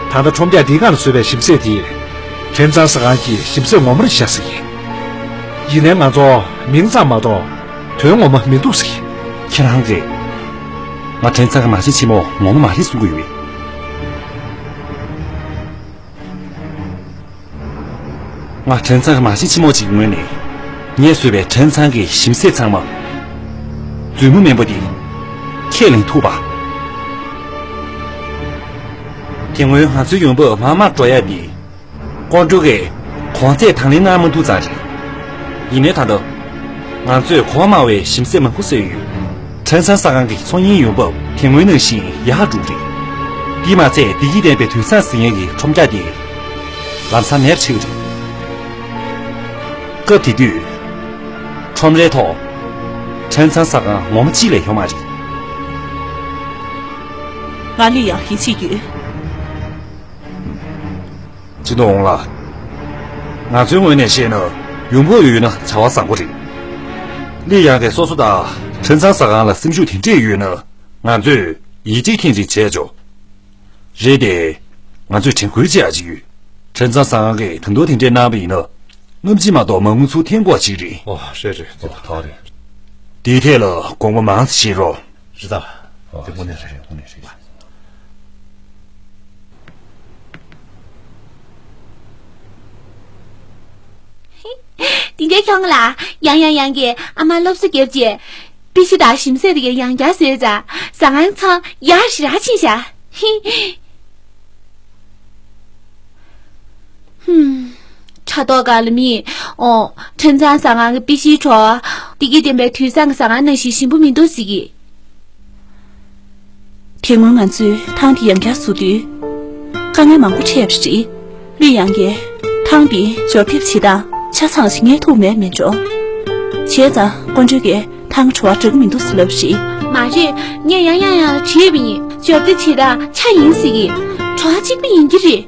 ད་ལྟ་ཁྲོམ་རྒྱག་འདིའི་སྒང་ལ་བཟོས་པའི་ཞིམ་ཟས་དེ་ཁྲེན་ཚང་ཟ་ཁང་གི་ཞིམ་ཟས་ངོ་མ་རེད་ཤག་ཟེར་གྱི། ཡིན་ནའི་ང་ཚོ་མིང་ཙམ་མ་གཏོགས་དོན་ངོ་མ་མི་འདུག་ཟེར་གྱི། ཁྱེད་རང་གིས་ང་ཁྲེན་ཚང་གི་མ་བྱན་ཆེན་མོ་ངོ་མ་མ་རེད་གསུང་གི་ཡོད་པས། ང་ཁྲེན་ཚང་གི་མ་བྱན་ཆེན་མོ་གཅིག་གི་ངོས་ནས་ངས་བཟོས་པའི་ཁྲེན་ཚང་གི་ཞིམ་ཟས་ཚང་མ་རྫུན་མ་མིན་པ་འདི་ཁས་ལེན་ཐུབ་པ། དེ་སྔོན་ང་ཚོའི་ཡོང་འབབ་མར་མར་འགྲོ་ཡ་འདི་སྐུ་མགྲོན་གྱིས་གོང་ཚད་དང་ལེན་གནང་མ་ཐུབ་ཙང་རེད། ཡིན་ནའི་ད་ལྟ་ང་ཚོས་གོང་དམའ་བའི་ཞིམ་ཟས་མང་པོ་བཟོས་ཡོད། ཁྲེན་ཚང་ཟ་ཁང་གི་ཚོང་གཉེར་ཡོང་འབབ་དེ་སྔོན་ནང་བཞིན་ཡག་འགྲོ་གི་རེད། འདི་མ་ཚད་བདེ་སྐྱིད་ལྡན་པའི་དུས་བཟང་ཟེར་མཁན་གྱི་ཁྲོམ་རྒྱག་དེ་ལམ་སང་མེད་པ་ཆགས་ཀྱི་རེད། སྐབས་དེ་དུས་ཁྲོམ་རའི་ཐོག་ཁྲེན་ཚང་ཟ་ཁང་ངོ་མ་གཅིག་ལས་ཡོད་མ་རེད། ང་ལི་ཡང་ཡིད་ཆེས་ཡོད། ཅི་འདུག་ཝང་ལགས། ང་ཚོའི་ངོས་ནས་བཤད་ན་ཡོང་འབབ་ཡོད་ན་བྱ་བ་བཟང་པོ་རེད། ལི་ཡང་གིས་སོ་སོ་དང་ཁྲེན་ཚང་ཟ་ཁང་ལ་སེམས་ཤུགས་དེ་འདྲས་ཡོད་ན་ང་ཚོས་ཡིད་ཆེས་ཐེངས་གཅིག་བྱས་ཆོག་རེད་དེ། ང་ཚོས་དྲན་སྐུལ་བྱེད་ཡ་ཅིག་ཡོད། ཁྲེན་ཚང་ཟ་ཁང་གིས་ད་དུང་དེ་འདྲས་གནང་པ་ཡིན་ན་སྔ་ཕྱི་མ་གཏོགས་མ་དངུལ་ཚུར་འཐེན་དགོས་ཅིག་རེད། ཨོ་རེད་རེད་རེད། ཐག་རེད། དེའི་ཐད་ལ་དགོངས་པ་མང་ཙམ་བཞེས་རོགས། རེད་ད། དེ་དངོས་གནས་རེད་རེད་དངོས་གནས་རེད། དེ་འདྲའི་ཁྱོད་ལ་ཡང་ཡང་ཡང་གིས་ཨ་མ་སློབ་གསོ་བརྒྱབ་རྗེས། པི་ཤི་དང་ཞིམ་ཟས་དེ་གའི་ཡང་བསྐྱར་བཟོས་ཙང་ཟ་ཁང་ཚང་ཡག་ཞེ་དྲག་ཕྱིན་ཤག་ཧི། ཧུམ། དྲ་ཐོག་སྒང་ལ་མིས། ཨོ། ཁྲེན་ཚང་ཟ་ཁང་གི་པི་ཤིའི་གྲོགས། བདེ་སྐྱིད་ལྡན་པའི་དུས་བཟང་གི་ཟ་ཁང་ནང་བཞིན་ཞིམ་པོ་མི་འདུག་ཟེར་གི། དེ་སྔོན་ང་ཚོས་ཐང་དེ་ཡང་བསྐྱར་བཟོ་དུས། དཀའ་ངལ་མང་པོ་འཕྲད་པ་རེད། ལི་ཡང་གིས་ཐང་དེ་འབྱོར་འདེབས་བྱེད་སྟངས་ཆ་ཚང་ཞིག་ངས་ཐུབ་མེད་མིན་འགྲོ། བྱས་ཙང་སྐུ་མགྲོན་གྱིས་ཐང་བྲོ་བ་འགྲིག་གི་མི་འདུག་ཟེར་ལབ་རེད། མ་རེད། ངས་ཡང་ཡང་ཡང་ལ་དྲིས་པ་ཡིན། འབྱོར་འདེབས་བྱེད་སྟངས་ཆ་ཡིན་ཟེར་གི། བྲོ་བ་གཅིག་པ་ཡིན་གྱི་རེད།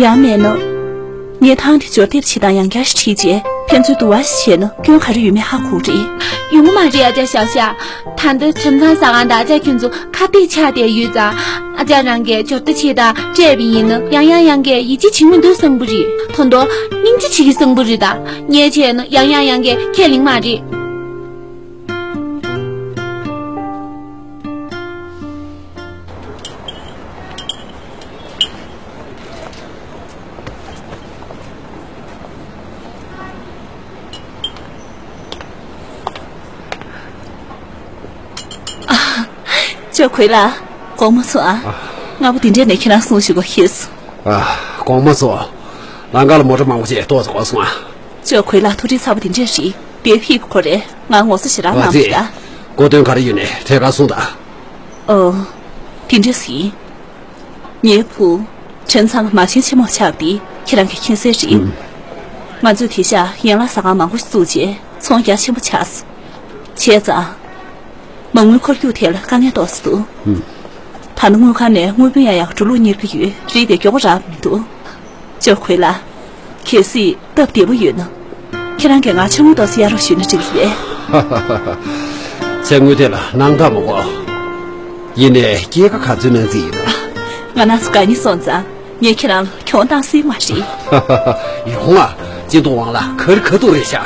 ཡང་མེད་ན། ངས་ཐང་དེ་འབྱོར་འདེབས་བྱེད་སྟངས་ཡང་བསྐྱར་ཞིག་དྲིས་རྗེས་ཕན་ཚུན་བསྡུར་བ་ཞིག་བྱས་ན་སྐྱོན་ག་རེ་ཡོད་མེད་ཧ་གོ་གི་རེད། ཡོང་གི་མ་རེད་ཨ་ཅག་ཞའོ་ཞའོ། ད་ལྟ་ཁྲེན་ཚང་ཟ་ཁང་དང་ཨ་ཅག་ཁྱོད་ཚོ་ཁ་གཏད་ཆགས་བསྡད་ཡོད་ཙང་། ཨ་ཅག་རང་གིས་འབྱོར་འདེབས་བྱེད་སྟངས་སྤྲད་པ་ཡིན་ན་ཡང་ཡང་ཡང་གིས་ཡིད་ཆེས་བྱེད་མི་འདུག་བསམ་གི་རེད། ད་དུང་སྙིང་རྗེ་བྱེད་ཀྱི་བསམ་གི་རེད་ད། ངས་བྱས་ན་ཡང་ཡང་ཡང་གིས་ཁས་ལེན་མ་རེད། ཅོ་ཁོས་ལ། དགོངས་མ་ཚོམས་ཨ། སྔ་པོ་འདི་འདྲས་ནས་ཁྱེད་རང་གསུང་ཞུ་དགོས་ཤེས། ཨ། དགོངས་མ་ཚོམས། ལམ་ཁ་ལ་མོ་ཊ་མང་པོ་ཅིག་གཏོར་ཚོ་གོ་སོང་ཨ། ཅོ་ཁོས་ལ་ཐུགས་རྗེ་ཚ་པོ་དེ་འདྲས་རེད། དེ་ཕིབ་ཁོ་རེད། ང་ངོ་ཚ་ཞེ་དྲག་ཨ་ནང་ཙི། གི་ད། གོ་དོན་ག་རེ་ཡོད་ནས་ཐད་ཀར་གསུངས་དང་། ཨོ། དེ་འདྲས་ཡིན། ངའི་བུ། ཁྲེན་ཚང་མ་བྱན་ཆེན་མོ་ཆགས་དེ་ཁྱེད་རང་གིས་མཁྱེན་གསལ་རེད། ཨུམ། ང་ཚོས་དེང་སང་ཡན་ལག་ཟ་ཁང་མང་པོ་ཞིག་བཙུགས་རྗེས་ཚོང་རྒྱ་ཆེན་པོ་ཆགས་སོང་། བྱས་ཙང་། མ་དངུལ་འཁོར་རྒྱུག་ཐད་ལ་དཀའ་ངལ་ཏོག་ཙམ་འདུག་ཨུམ། ད་ནི་དངུལ་ཁང་ནས་དངུལ་བུན་ཡང་ཡང་འགྲོ་ལུགས་གཉེར་གྱི་ཡོད་རེད་དེ་མགྱོགས་པོ་རག་མི་འདུག་ཅོ་ཁོས་ལ། གལ་སྲིད་སྟབས་བདེ་པོ་ཡོད་ན། ཁྱེད་རང་གིས་ང་ཕྱག་དངུལ་ཏོག་ཙམ་གཡར་རོགས་ཞུས་ན་འགྲིག་གི་རེད། ཕྱག་དངུལ་དེ་ལ་སྣང་དག་མི་དགོས། ཡིན་ནའི་སྐྱེད་ཀ་ག་ཚོད་གནང་རྩིས་ཡིན་ན། ང་རང་ཚོ་དགའ་ཉེ་སོང་ཙང་ངས་ཁྱེད་རང་ལ་གྱོང་བཏང་སྲིད་མ་རེད། ཡོང་ང་། ཅི་འདུག་ཝང་ལགས་གར་ཁ་ཐུག་རེད་ཤག་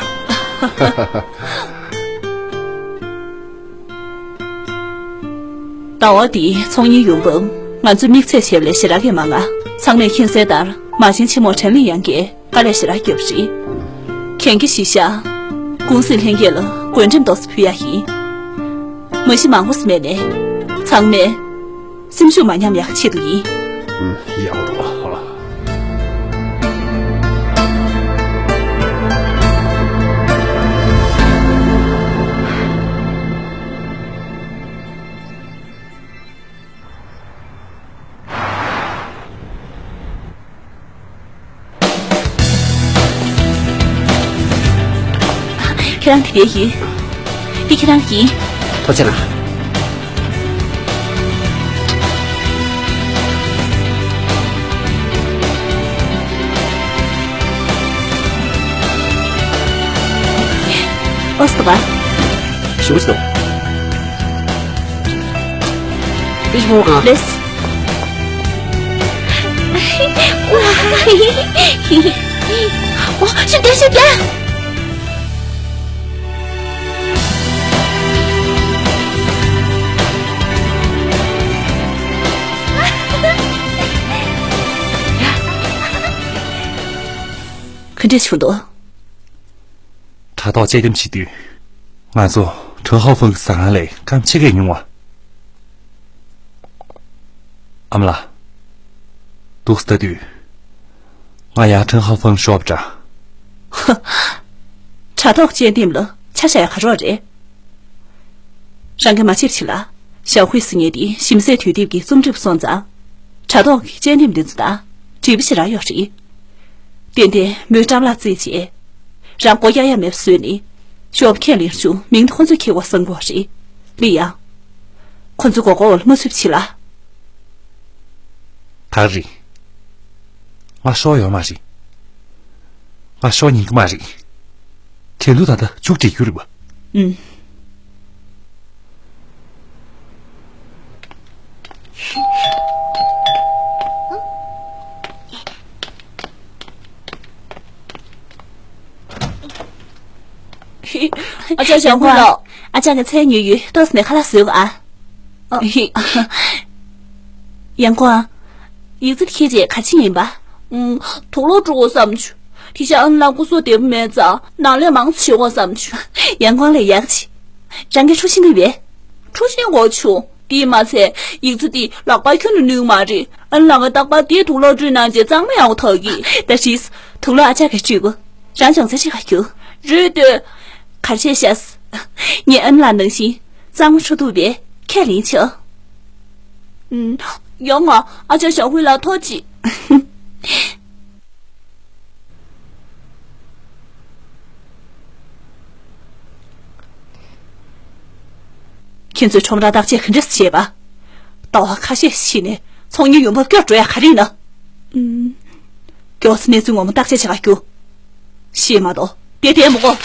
ད་ ཟླ་བ་འདིའི་ཚོང་གཉེར་ཡོང་འབབ་ང་ཚོས་དམིགས་ཚད་བྱས་པ་ལས་ཞེ་དྲག་གི་མང་ང་། ཚང་མས་མཁྱེན་གསལ་ལྟར་མ་བྱན་ཆེན་མོ་དྲན་ལི་ཡང་གིས་དཀའ་ལས་ཞེ་དྲག་བརྒྱབ་པ་རེད། གན་གྱིས་གཞི་བཞག་ཀུང་སི་ལྷན་རྒྱས་ལ་བགོ་འགྲེམས་ཏོག་ཙམ་ཕུལ་ཡ་ཡིན། མ་གཞི་མང་པོ་ཙམ་མེད་ནས་ཚང་མས་སེམས་ཤུགས་མ་ཉམས་ཡག་ཆེད་དུ་ཡིན། ཡག་པོ་འདུག་ཁྱེད་རང་དེ་འདྲ་ཡིན། འདི་ཁྱེད་རང་ཡིན། ཐུགས་རྗེ་གནང་། ཨོ་སི་ཏོ་བ། ཞུ་སྟོ། ཨོ་ཤུ་དེ་ཤུ་དེ། ག་འདྲས་བྱུང་འདུག་དྲ་ཐོག་དཔྱད་འདེམས་བྱེད་དུས། ང་ཚོ་ཁྲེན་ཧའོ་ཧྥང་གི་ཟ་ཁང་ལས་སྐམ་ཆེ་གས་མྱོང་བ། ཨ་མ་ལགས། འདུག་སེ་ལྟ་དུས། ང་ཡང་ཁྲེན་ཧའོ་ཧྥང་ཤོར་བ་འདྲ། ཧ། དྲ་ཐོག་དཔྱད་འདེམས་ལ་ཆ་བཞག་ཡ་ག་རོགས་རེད། རང་གིས་མ་བྱེད་པ་བྱེད་ལ། ཞའོ་ཧུའེ་ཟེར་མཁན་དེ་ཞིམ་ཟས་དུས་དེབ་ཀྱི་རྩོམ་སྒྲིག་པ་སོང་ཙང་། དྲ་ཐོག་གི་དཔྱད་འདེམས་འདི་ཚོ་དང་འབྲེལ་བ་ཞེ་དྲག་ཡོད་རེད། ཏན་ཏན་མོས་སྐྲ་ལག་རྩིས་བྱས། རང་མགོ་གཡག་ཡག་མེད་པ་བཟོས་ནས། ཞོགས་པ་ཁས་ལེན་བྱུང་མིང་དེ་ཁོ་ཚོས་འཁྱེར་བ་བཟང་པོ་རེད། ལི་ཡང་། ཁོ་ཚོའི་མགོ་སྐོར་བ་ལ་མ་ཚུད་པ་བྱེད་ལ། ག་རེ། ང་ཤོར་ཡོད་མ་རེད། ང་ཤོར་ཉན་གི་མ་རེད། དྲན་གླུ་ད་ལྟ་མཇུག་སྒྲིལ་རྒྱུ་རེད་པ། ཨུམ། ཨ་ཅག་ཞང་ཁུ་ལགས། ཨ་ཅག་གི་མཚན་ཉོ་ཡུལ་ཏོག་ཙམ་ནས་ཁ་ལག་བཟོས་པ་ཨ། ཨ། ཡང་ཁོ། ཡིག་ཚད་ཁྱེད་ཀྱིས་ག་ཅི་ཡིན་པ། ཨུམ། དུག་ལོག་བཀྲུ་དགོས་བསམ་བྱུང་། དེ་ཤ་ཨན་ལགས་སྐུ་སྲོག་བདེ་པོ་མེད་ཙང་ནང་ལས་མང་ཙམ་བྱེད་དགོས་བསམ་བྱུང་། ཡང་ཁོ་ལས་ཡག་ཅི། རང་གིས་འཁྲུ་ཤེས་ཀྱི་ཡོད་པས། འཁྲུ་ཤེས་དགོས་བྱུང་། དེས་མ་ཚད་ཡིག་ཚད་དེ་ལག་པ་ཁྱོན་ནས་ནུས་མ་རེད། ཨན་ལགས་ཀྱིས་རྟག་པར་དེ་དུག་ལོག་བཀྲུས་གནང་རྗེས་གཙང་མ་ཡག་པོ་ཐོགས་ཀྱི། ད་རེས་དུག་ལོག་ཨ་ཅག་གིས་བཀྲུས་པ། རང་སྦྱོང་ཚན་ཅིག་ག་རྒྱུགས། རེད་དེ། གར་ཆས་ཤ། ངས་ཨན་ལགས་ནང་བཞིན། གཙང་མ་འཕྲོ་ཐུབ་པའི་ཁས་ལེན་བྱོས། ཨུམ། ཡོང་ང་། ཨ་ཅག་ཞའོ་ཧུའེ་ལགས་ཐུགས་རྗེ་ཆེ། ཁྱེད་ཚོས་ཁྲོམ་ར་བརྟག་དཔྱད་ག་འདྲས་བྱས་པ། ཟླ་བ་ཁ་ཤས་ཤིག་ནས་ཚོང་གཉེར་ཡོང་འབབ་སྐྱོ་འགྲོ་ཡ་ག་རེ་ཡིན་ན། ཨུམ། མགྱོགས་སེ་གནས་ཚུལ་ངོ་མ་བརྟག་དཔྱད་བྱེད་ག་རྒྱུགས། ཤེས་མ་གཏོགས་དེ་བསྡད་མི་དགོས།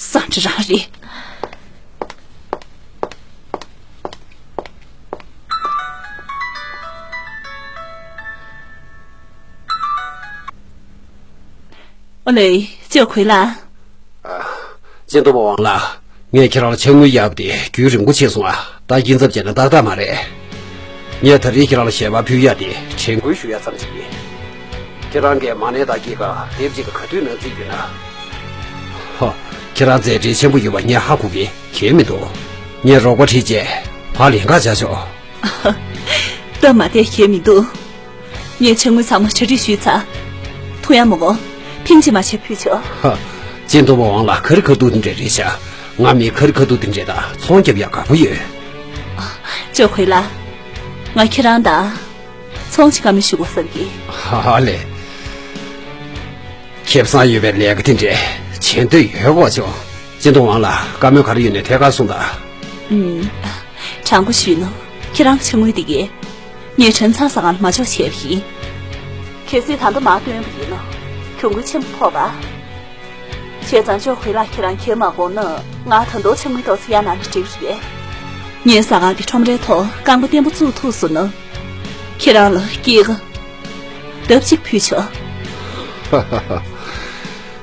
ས་འདྲ་རང་རེད། ཨོ་ལེ། ཅོ་ཁུའེ་ལགས། ཨ། སྤྱི་འཐུས་པ་ཝང་ལགས། ངས་ཁྱེད་རང་ལ་ཕྱག་དངུལ་གཡར་བ་དེ་རྒྱུན་རིང་པོ་ཕྱིན་སོང་ཨ། ད་སྐྱིན་ཚབ་བྱས་ན་ཏག་ཏག་མ་རེད། ངས་ད་རེས་ཁྱེད་རང་ལ་ཞལ་པར་ཕུལ་ཡ་དེ་དྲན་སྐུལ་ཞུ་ཡ་ཙམ་ཞིག་ཡིན། ཁྱེད་རང་གིས་མ་ཎི་དང་སྐྱེད་ཀ་དེབ་ཅིག་ག་དུས་ནང་བརྩིས་ཡོད་ན། ཧོ། ཁྱེད་རང་མཛད་འཕྲིན་ཆེན་པོ་ཡོད་པ་ངས་ཧ་གོ་གི། གལ་མི་འདུག་ངས་རོགས་པ་ཁྲིད་བྱས་ཕར་ལེན་ག་བྱ་ཆོག་སྟབས་མ་བདེ་གལ་མི་འདུག་ངས་ཕྱག་དངུལ་ཚང་མ་གྲ་སྒྲིག་ཞུས་ཚར། ཐུགས་ཡ་མི་དགོངས། ཐེངས་གཅིག་མ་བྱས་ཕུལ་ཆོག་ཧ། སྤྱི་འཐུས་པ་ཝང་ལགས་ཁ་རི་ཁ་ཐུག་དེ་འདྲས་རེད་ཤག་ང་མི་ཁ་རི་ཁ་ཐུག་དེ་འདྲས་དང་ཚོང་རྒྱབ་ཡག་དགའ་པོ་ཡོད། ཅོ་ཁུའེ་ལགས། ང་ཁྱེད་རང་དང་ཚོང་ཅིག་བཀའ་མོལ་ཞུ་དགོས་བསམ་གི། ཧ་ལས། ཁེ་བཟང་ཡོད་པའི་ལས་ཀ་དེ་འདྲས་བྱེད་འདོད་ཡོད་གོ་ཆོག་སྤྱི་འཐུས་ཝང་ལགས། བཀའ་མོལ་ག་རེ་ཡོད་ནའི་ཐད་ཀར་གསུངས་དང་། ཨུམ། དྲང་པོ་ཞུས་ན་ཁྱེད་རང་གི་ཕྱག་དངུལ་འདི་གས། ངས་ཁྲེན་ཚང་ཟ་ཁང་ལ་མ་འཇོག་བྱས་པ་ཡིན། གལ་སྲིད་ད་ལྟ་མར་བཏོན་པ་ཡིན་ན་གྱོང་གུན་ཆེན་པོ་ཕོག་པ། བྱས་ཙང་ཅོ་ཁུའེ་ལགས་ཁྱེད་རང་ཁྱེར་མ་དགོངས་ན་ང་ད་དུང་ཕྱག་དངུལ་ཏོག་ཙམ་གཡར་གནང་ན་འགྲིག་རེད། ངའི་ཟ་ཁང་འདི་ཁྲོམ་རའི་ཐོག་རྐང་པ་བརྟན་པོ་བཙུགས་ཐུབ་སོང་ན། ཁྱེད་རང་ལ་སྐྱེད་ཀ་ལྡབ་གཅིག་ཕུལ་ཆོག་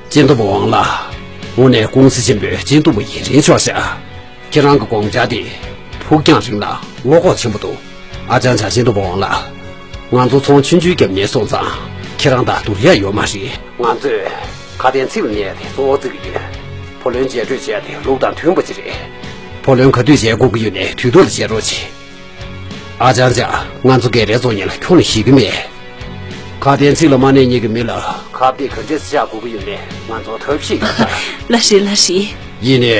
སྤྱི་འཐུས་པ་ཝང་ལགས། དངོས་གནས་ཀུང་སི་ཆེན་པོའི་སྤྱི་འཐུས་པ་ཡིན་རིན་ཆོག་ཤག་ཁྱེད་རང་གི་དགོངས་འཆར་དེ་ ཕུགས་རྒྱང་རིང་ལ་བློ་ཁོག་ཆེན་པོ་འདུག་ཨ་ཅང་ཅང་ཅིན་ཏུང་པ་ཝང་ལགས། ང་ཚོ་ཚོང་ཆུང་ཆུང་བརྒྱབ་ནས་སོང་ཙང་ཁྱེད་རང་དང་བསྡུར་ཡ་ཡོད་མ་རེད། ང་ཚོས་ཁ་དན་ཚིག་ལ་གནས་ཏེ་གཙོ་བོ་བརྩི་གི་ཡོད། བུ་ལོན་འཇལ་སྤྲོད་བྱས་ཏེ་ལུགས་དང་མཐུན་པ་ཅིག་རེད། བུ་ལོན་ག་དུས་འཇལ་དགོས་ཀྱི་ཡོད་ནའི་དུས་ཐོག་ལ་འཇལ་རོགས་གྱིས། ཨ་ཅང་ཅང་། ང་ཚོ་སྒེར་རེ་བཙོང་མཁན་ལ་ཁྱོན་ནས་ཞེད་ཀྱི་མེད། ཁ་དན་ཚིག་ལ་མ་གནས་མཁན་གྱི་མི་ལ་ཁ་གཏད་ག་འདྲས་བཅག་དགོས་ཀྱི་ཡོད་མེད་ང་ཚོ་ཐབས་ཤེས་ཡོད་ད། ལགས་རེད། ལགས་རེད། ཡིན་ནའི།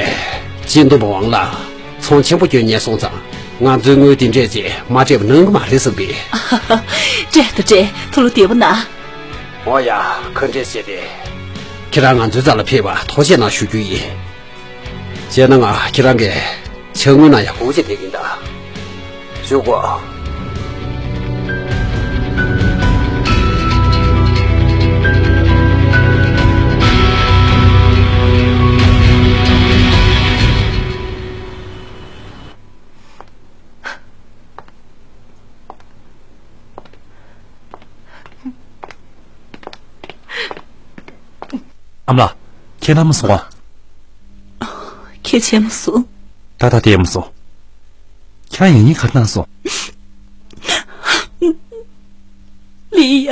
ཅིན་ཏུང་པ་ཝང་ལགས། ཚོང་ཆེན་པོ་བསྐྱོན་ཉེན་སོང་ཙང་། ང་ཚོའི་དངུལ་དེ་འདྲས་ཅིག་མ་སྤྲད་པ་གནང་གི་མ་རེད་བསམ་པས། སྤྲད་དང་སྤྲད། ཐུགས་ལ་བདེ་པོ་གནང་། འོ་ཡ། ག་འདྲས་བྱས་ཏེ། ཁྱེད་རང་ང་ཚོའི་རྩ་ལ་ཕེབས་པར་ཐུགས་རྗེ་གནང་ཞུ་རྒྱུ་ཡིན། བྱས་ན་ང་ཁྱེད་རང་གི་ཕྱག་དངུལ་གནང་ཡག་སྒུག་བྱས་བསྡད་ཀྱི་ཡིན་ད། བཞུགས་གོ། ཨ་མ་ལགས། ཁྱེད་ལྟ་མ་སོང་ཨ། ཁྱེད་བྱས་མ་སོང་། ད་ལྟ་བལྟས་མ་སོང་། ཁྱེད་རང་ཡང་སྙིང་ག་རེ་གནང་སོང་། ལི་ཡ།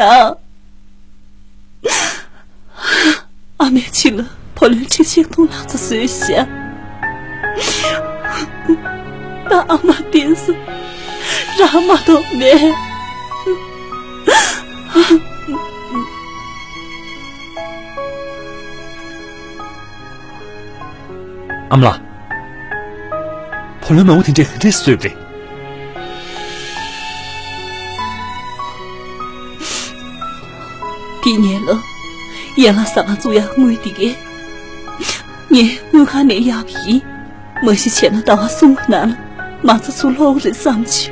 ཨ་མས་ཕྱི་ལ་བུ་ལོན་ཁྲི་ཆིག་སྟོང་ལྷག་ཙམ་བཟོས་ཤག་ད་ཨ་མ་བསྟེན་ས་རང་མ་གཏོགས་མེད། ཨ་མ་ལགས། བུ་ལོན་མང་པོ་དེ་འདྲས་ག་འདྲས་བཟོས་པ་རེད། འདི་ངའི་ལོ། ཡན་ལག་ཟ་ཁང་བཙུགས་ཡག་དངུལ་འདི་གས། ངས་དངུལ་ཁང་ནས་གཡར་བ་ཡིན། མ་གཞི་བྱས་ན་ཟླ་བ་གསུམ་གྱི་ནང་ལ་མ་རྩ་ཚུར་སློག་གི་རེད་བསམ་བྱུང་།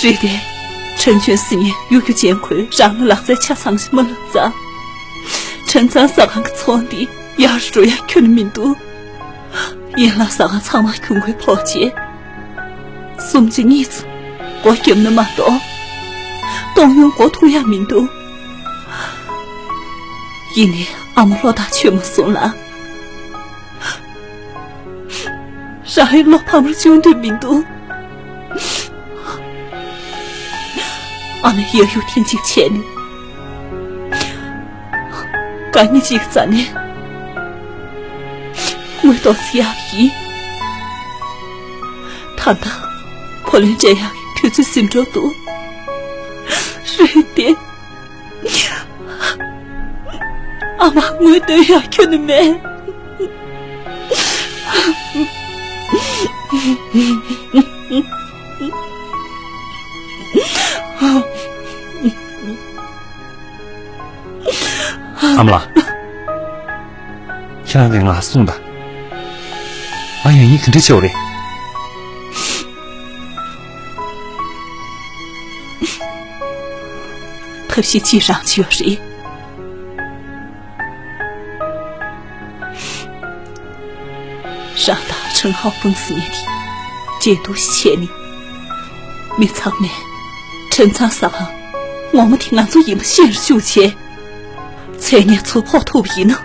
རེད་དེ། ཁྲེན་ཆོན་ཟེར་མཁན་གཡོ་སྒྱུ་ཅན་ཁོས་རང་ལ་ལག་རྩལ་ཆ་ཚང་ཞིག་མ་བསླབས་ཙང་། ཁྲེན་ཚང་ཟ་ཁང་གི་ཚོང་འདི་ཡར་འགྲོ་ཡག་ཁྱོན་ནས་མི་འདུག་ཡན་ལག་ཟ་ཁང་ཚང་མ་གྱོང་གུན་ཕོག་རྗེས། གསུམ་གཅིག་གཉིས་ཙམ་སྒོ་བརྒྱབ་ན་མ་གཏོགས། གཏོང་ཡོང་སྒོ་ཐུག་ཡག་མི་འདུག་ཡིན་ནའི་ཨ་མ་བློ་ཐག་ཆོད་མ་སོང་ལ། རང་ཡང་བློ་ཕམ་པར་བཅུག་འདོད་མི་འདུག་ཨ་མས་ཡར་ཡུག་ཐེངས་གཅིག་བྱས་ནས། སྐར་མ་གཅིག་རྩ་ནས་དངུལ་ཏོག་ཙམ་གཡར་བ་ཡིན། ད་ལྟ་བུ་ལོན་སྤྲད་ཡག་གི་དུས་ཚོད་ཟིན་འགྲོ་འདུག་རེད་དེ། ཨ་མ་དངུལ་སྟོན་ཡག་ཁྱོན་ནས་མེད། ཨ་མ་ལགས། ཁྱེད་རང་གིས་ང་གསུངས་དང་། ང་ཡང་སྙིང་ག་འདྲ་ཆེ་བ་རེད། ཐབས་ཤེས་ཅི་རང་བྱས་ཡོད་རེད། རང་དང་ཁྲེན་ཧའོ་ཧྥང་ཟེར་མཁན་དེ་འགྲན་བསྡུར་ཞིག་བྱས་ནས། མི་ཚང་མས་ཁྲེན་ཚང་ཟ་ཁང་ངོ་མ་དེ་ང་ཚོ་ཡིན་པ་ཤེས་རུ་བཅུག་བྱས། མཚན་སྙན་ཚུར་ཕོག་ཐུབ་པ་ཡིན་ན།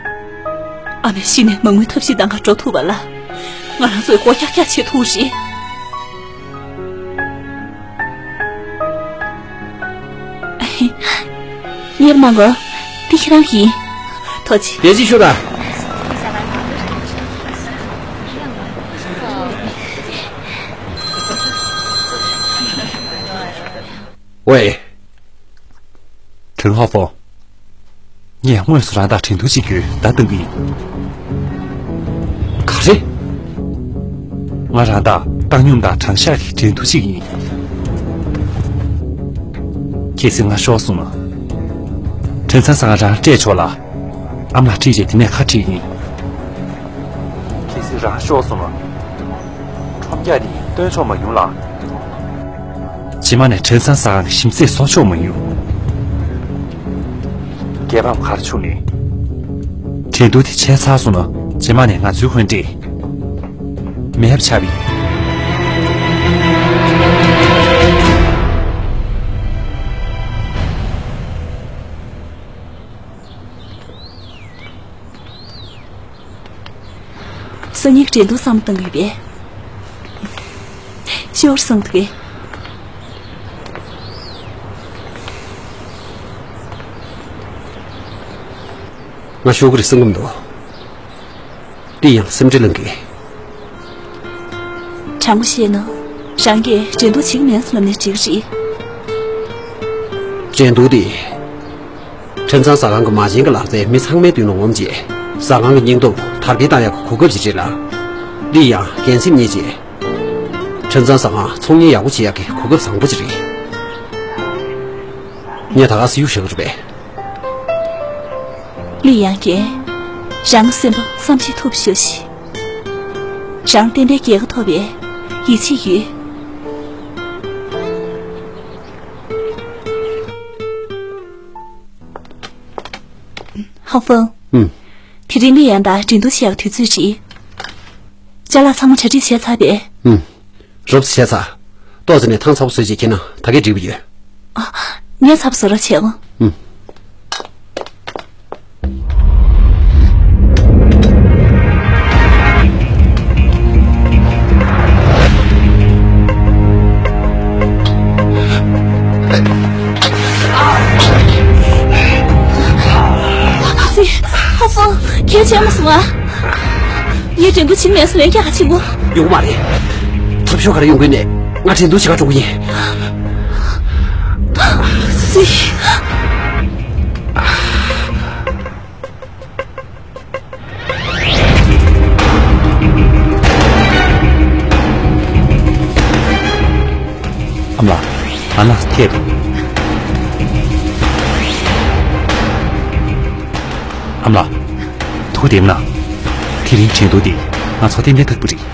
ཨ་མས་གཞི་ནས་མ་དངུལ་ཐབས་ཤེས་གཏང་ག་འགྲོ་ཐུབ་པ་ལ། ང་རང་ཚོས་སྒོ་རྒྱག་རྒྱག་བྱེད་ཐུབ་རེད། ངས་མ་གོ། འདི་ཁྱེད་རང་གི། ཐུགས་རྗེ། བདེ་སྐྱིད་ཞུ་དང་། ཝེ། ཁྲེན་ཧོ་ཧྥོ། ངས་དངོས་སུ་རང་དང་འགྲན་བསྡུར་བྱེད་རྒྱུའི་བརྡ་བཏང་གི་ཡིན། ག་རེ། ང་རང་དང་བཏང་སྙོམས་དང་དྲང་གཞག་གི་འགྲན་བསྡུར་བྱེད་ཀྱི་ཡིན། གལ་སྲིད་ང་ཤོར་སོང་ན། ཁྲེན་ཚང་ཟ་ཁང་རང་སྤྲད་ཆོག་ལ། ཨ་མ་ལགས་ཁྲིད་བྱས་དེ་ནས་ཁ་ཁྲིད་ཀྱི་ཡིན། གལ་སྲིད་རང་ཤོར་སོང་ན། ཁྲོམ་རྒྱག་དེ་སྟོན་ཆོག་མ་ཡོང་ལ། རྗེས་མ་ནས་ཁྲེན་ཚང་ཟ་ཁང་གི་ཞིམ་ཟས་བཟོ་ཆོག་མ་ཡོང་། རྒྱལ་ཕམ་གར་བྱུང་ནས། འགྲན་བསྡུར་དེ་བྱས་ཚར་སོང་ན་རྗེས་མ་ནས་ང་ཚོའི་འཁོན་འདྲེས་མེད་པ་ཆགས་པ་ཡིན། སང་ཉིན་འགྲན་བསྡུར་བསམ་བློ་བཏང་གི་ཡོད་པས། ཤོར་སོང་འདུག་གས། ང་ཤོར་གི་རེད་བསམ་གི་མི་འདུག། ལི་ཡང་སེམས་ཁྲལ་ལངས་གི། དྲང་པོ་བཤད་ན། རང་གིས་འགྲན་བསྡུར་བྱེད་ཀྱི་མེད་ལབ་ནས་འགྲིག་གི་རེད། འགྲན་བསྡུར་དེ། ཁྲེན་ཚང་ཟ་ཁང་གི་མ་བྱན་གྱི་ལག་རྩལ་མི་ཚང་མའི་མདུན་ལ་ངོམ་བྱས། ཟ་ཁང་གི་སྙིང་སྟོབས་དར་སྤེལ་བཏང་ཡག་གི་གོ་སྐབས་ཤིག་རེད་ལ། ལི་ཡང་འགན་སེམས་རྙེད་རྗེས། ཁྲེན་ཚང་ཟ་ཁང་ཚོང་གཉེར་ཡག་པོ་བྱེད་ཡག་གི་གོ་སྐབས་བཟང་པོ་ཅིག་རེད། ངས་ད་ག་སེ་གཡུག་བཞག་གི་རེད་པས། ལི་ཡང་རྒན། རང་སེམས་པ་བསམ་ཤེས་ཐུབ་ཤོག་ཤིག། རང་ཏན་ཏན་རྒྱལ་ཁ་ཐོབ་པའི་ཡིད་ཆེས་ཡོད། ཧ་ཧྥང་། ཨུམ། དེ་རིང་ལི་ཡང་དང་འགྲན་བསྡུར་བྱེད་ཡག་དུས་ཚོད་རེད། ཅ་ལག་ཚང་མ་གྲ་སྒྲིག་བྱས་ཚར་པས། ཨུམ། རོབ་ཙམ་བྱས་ཚར། ཏོག་ཙམ་ནས་ཐང་ཚ་པོ་བཟོས་རྗེས་ཁྱེར་ན་ད་གས་འགྲིག་པ་ཡོད། ཨ། ངས་ཚ་པོ་བཟོ་རོགས་བྱེད་ཨང་། ཨུམ། ཨ་ཙི། ཧ་ཧྥང་། གལ་ཆེན་མ་སོང་ཨ། ངས་འགྲན་བསྡུར་བྱེད་མེད་ཟེར་ལན་རྒྱག་ག་ཕྱིན་གོ། ཡོང་གི་མ་རེད། ཐབས་ཤོར་ག་རེ་ཡོང་གི་ནས་ང་འགྲན་བསྡུར་བྱེད་ག་འགྲོ་གི་ཡིན། ཙི། ཨ་མ་ལགས། ཨ་ན་ཐད་དོ། ཨ་མ་ལགས། ཐུགས་བདེ་མོ་གནང་། དེ་རིང་འགྲན་བསྡུར་འདི་ང་ཚོ་ཏན་ཏན་ཐུབ་ཀྱི་རེད།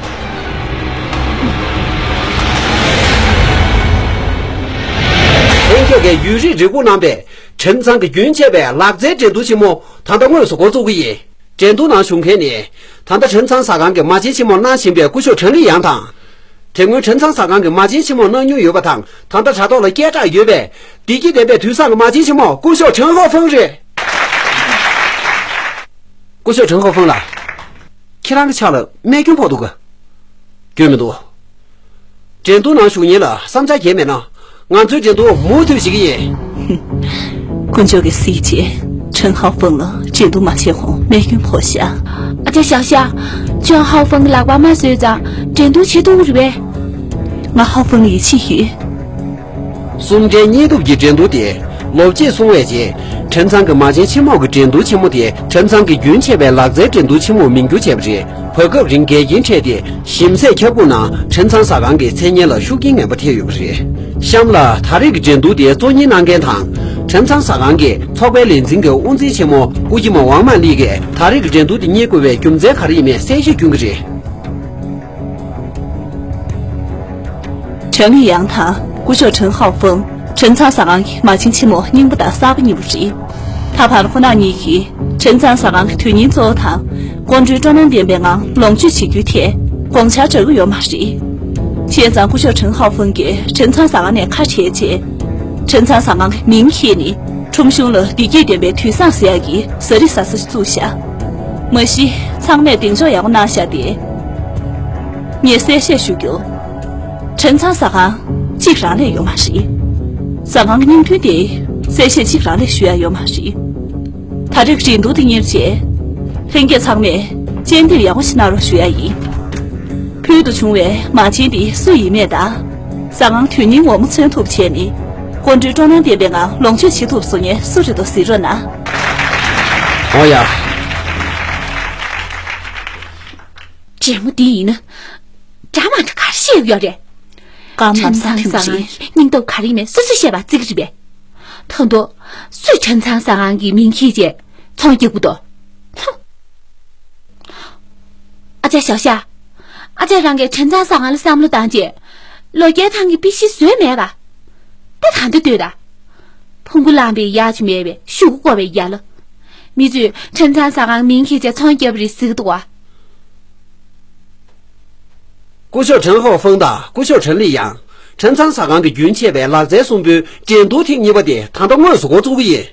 ལྷན་རྒྱས་ཀྱིས་ཡུན་རིང་རེ་སྒུག་གནང་པའི་ཁྲེན་ཚང་གི་རྒྱུན་ཆད་པའི་ལག་རྩལ་འགྲན་བསྡུར་ཆེན་མོ་ད་ལྟ་དངོས་སུ་འགོ་འཛུགས་ཀྱི་ཡིན། འགྲན་བསྡུར་ནང་ཞུགས་མཁན་ནི། ད་ལྟ་ཁྲེན་ཚང་ཟ་ཁང་གི་མ་བྱན་ཆེན་མོ་གནང་བཞིན་པའི་སྐུ་ཞབས་ཁྲེན་ལི་ཡང་དང་། དེ་སྔོན་ཁྲེན་ཚང་ཟ་ཁང་གི་མ་བྱན་ཆེན་མོ་གནང་མྱོང་ཡོད་པ་དང་། ད་ལྟ་དྲ་ཐོག་ལ་སྐད་གྲགས་ཡོད་པའི། བདེ་སྐྱིད་ལྡན་པའི་དུས་བཟང་གི་མ་བྱན་ཆེན་མོ་སྐུ་ཞབས་ཁྲེན་ཧོ་ཧྥང་རེད། སྐུ་ཞབས་ཁྲེན་ཧོ་ཧྥང་ལགས། ཁྱེད་རང་གི་ཕྱག་ལ་རྨས་སྐྱོན་ཕོག་འདུག་ག་སྐྱོན་མི་འདུག། འགྲན་བསྡུར་ནང་ཞུགས་མཁན་ལ་བསམ་འཆར་གང་ཡང་མེད་ན། ང་ཚོའི་འགྲན་བསྡུར་མུ་མཐུད་བྱེད་ཀྱི་ཡིན། དཀོན་མཆོག་གིས་གཟིགས་བྱས། ཁྲེན་ཧའོ་ཧྥང་ལ་འགྲན་བསྡུར་མ་བྱས་གོང་རྨས་སྐྱོན་ཕོག་ཤག། ཨ་ཅག་ཞའོ་ཞའོ། ཁྱོད་ཧའོ་ཧྥང་གི་ལག་པ་མ་བཟོས་ཙང་འགྲན་བསྡུར་བྱེད་ཐུབ་ཀྱི་རེད་པས། ང་ཧའོ་ཧྥང་ལ་ཡིད་ཆེས་ཡོད། གསུམ་འགྲན་གཉིས་ཐུབ་ཀྱི་འགྲན་བསྡུར་དེ། ལོ་གཅིག་སོང་བའི་རྗེས། ཁྲེན་ཚང་གི་མ་བྱན་ཆེན་མོ་གི་འགྲན་བསྡུར་ཆེན་མོ་དེ། ཁྲེན་ཚང་གི་རྒྱུན་ཆད་པའི་ལག་རྩལ་འགྲན་བསྡུར་ཆེན་མོ་མིང་བསྒྱུར་བྱས་པ་རེད། བར་སྐབས་རིང་འགལ་རྐྱེན་འཕྲད་དེ། ཞིམ་ཟས་ཁྱབ་ཁོངས་ནང་ཁྲེན་ཚང་ཟ་ཁང་གི་མཚན་སྙན་ལ་ཤུགས་རྐྱེན་ངན་པ་ཐེབས་ཡོད་པ་རེད། གཤམ་ལ་ད་རེས་ཀྱི་འགྲན་བསྡུར་དེ་གཙོ་གཉེར་གནང་མཁན་དང་། ཁྲེན་ཚང་ཟ་ཁང་གི་ཚོགས་པའི་ལས་འཛིན་གྱི་དབུ་འཛིན་ཆེན་མོ་སྐུ་སྐྱིད་མ་ཝང་མན་ལི་གིས་ད་རེས་ཀྱི་འགྲན་བསྡུར་དེ་གཉེར་དགོས་པའི་རྒྱུ་མཚན་ག་རེ་ཡིན་མིན་གསལ་བཤད་སྐྱོན་གྱི་རེད། ཁྲེན་ལི་ཡང་དང་སྐུ་ཞབས་ཁྲེན་ཧའོ་ཧྥང་། ཁྲེན་ཚང་ཟ་ཁང་གི་མ་བྱན་ཆེན་མོ་རྙིང་པ་དང་གསར་པ་གཉིས་པོ་རེད། ད་བར་ཁོ་རང་གཉིས་ཀྱིས་ཁྲེན་ཚང་ཟ་ཁང་གི་དོན་སྙིང་གཙོ་བོ་དང་། སྐུ་མགྲོན་སྤྲོ་སྣང་ལྡན་པའི་ངང་ལོངས་སྤྱོད་བྱེད་རྒྱུའི་ཐད་དགོངས་འཆར་འདྲ་གི་ཡོད་མ་རེད། བྱས་ཙང་སྐུ་ཞབས་ཁྲེན་ཧའོ་ཧྥང་གིས་ཁྲེན་ཚང་ཟ་ཁང་ནས་ཁ་བྲལ་རྗེས། ཁྲེན་ཚང་ཟ་ཁང་གི་མིང་ཁྱེར་ནས། ཁྲོམ་གཞུང་ལ་བདེ་སྐྱིད་ལྡན་པའི་དུས་བཟང་ཟེར་ཡག་གི་ཟ་རིགས་ཟ་ས་ཞིག་བཙུགས་ཤག། མ་གཞི་ཚང་མས་གདེང་འཇོག་ཡག་པོ་གནང་ཤག་སྟེ། ངས་གསལ་བཤད་ཞུ་རྒྱུ། ཁྲེན་ཚང་ཟ་ཁང་གཅིག་རང་ལས་ཡོད་མ་རེད། ཟ་ཁང་གི་སྙིང་དོན་དེ་གསལ་བཤད་གཅིག་རང་ལས་ཞུ་ཡག་ཡོད་མ་རེད། ད་རེས་འགྲན་བསྡུར་འདི་གཉེར་རྗེས། ལྷན་རྒྱས་ཚང་མས་དཔྱད་འདེམས་ཡག་པོ་ཞིག་གནང་རོགས་ཞུ་ཡག་ཡིན། ཕུལ་དུ་བྱུང་བའི་མ་བྱན་འདི་སུ་ཡིན་མིན་དང་། ཟ་ཁང་དོན་སྙིང་ངོ་མ་མཚོན་ཐུབ་བྱས་ནས། སྐུ་མགྲོན་སྤྲོ་སྣང་ལྡན་པའི་ངང་ལོངས་སྤྱོད་བྱེད་ཐུབ་སོང་མཁན་སུ་རེད་འདུག་གཟིགས་རོགས་གནང་། འོ་ཡ། འདྲེ་མོ་འདི་ཡིན་ན། འདྲ་མ་འདྲ་ག་རེ་བཤད་ཡོད་རེད། རྐང་ཁྲེན་ལམ་སང་ཁྲིམས་ཚང་ཟ་ཁང་གི་སྙིང་སྟོབས་ག་རེ་ཡིན་མིན་སོ་སོས་བཤད་པ་བརྩི་གི་རེད་པས། ད་དུང་། སུས་ཁྲེན་ཚང་ཟ་ཁང་གི་མིང་འཁྱེར་བྱས་ཚོང་རྒྱག་གི་འདུག། ཧུམ། ཨ་ཅག་ཞའོ་ཞའོ། ཨ་ཅག་རང་གིས་ཁྲེན་ཚང་ཟ་ཁང་ལ་བསམ་བློ་བཏང་རྗེས། ལོ་བརྒྱའི་ཐང་གི་པི་ཤི་བཟོས་མེད་པ། ད་ད་འདི་ལྟོས་དང་། ཕུང་པོ་བླངས་པའི་ཡ་ཆུ་མེད་པའི་ཤུ་གུ་བསྐོར་བའི་ཡ་ལོ། མི་ཚོས་ཁྲེན་ཚང་ཟ་ཁང་མིང་འཁྱེར་བྱས་ཚོང་རྒྱབ་པ་རེད་ཟེར་གི་འདུག་བ། སྐུ་ཞབས་ཁྲེན་ཧོ་ཧྥང་དང་སྐུ་ཞབས་ཁྲེན་ལི་ཡང་། ཁྲེན་ཚང་ཟ་ཁང་གི་རྒྱུན་ཆད་པའི་ལག་རྩལ་གསུམ་པོའི་འགྲན་བསྡུར་ཐེངས་གཉིས་པ་དེ་ད་ལྟ་དངོས་སུ་འགོ་འཛུགས་ཀྱི་ཡིན།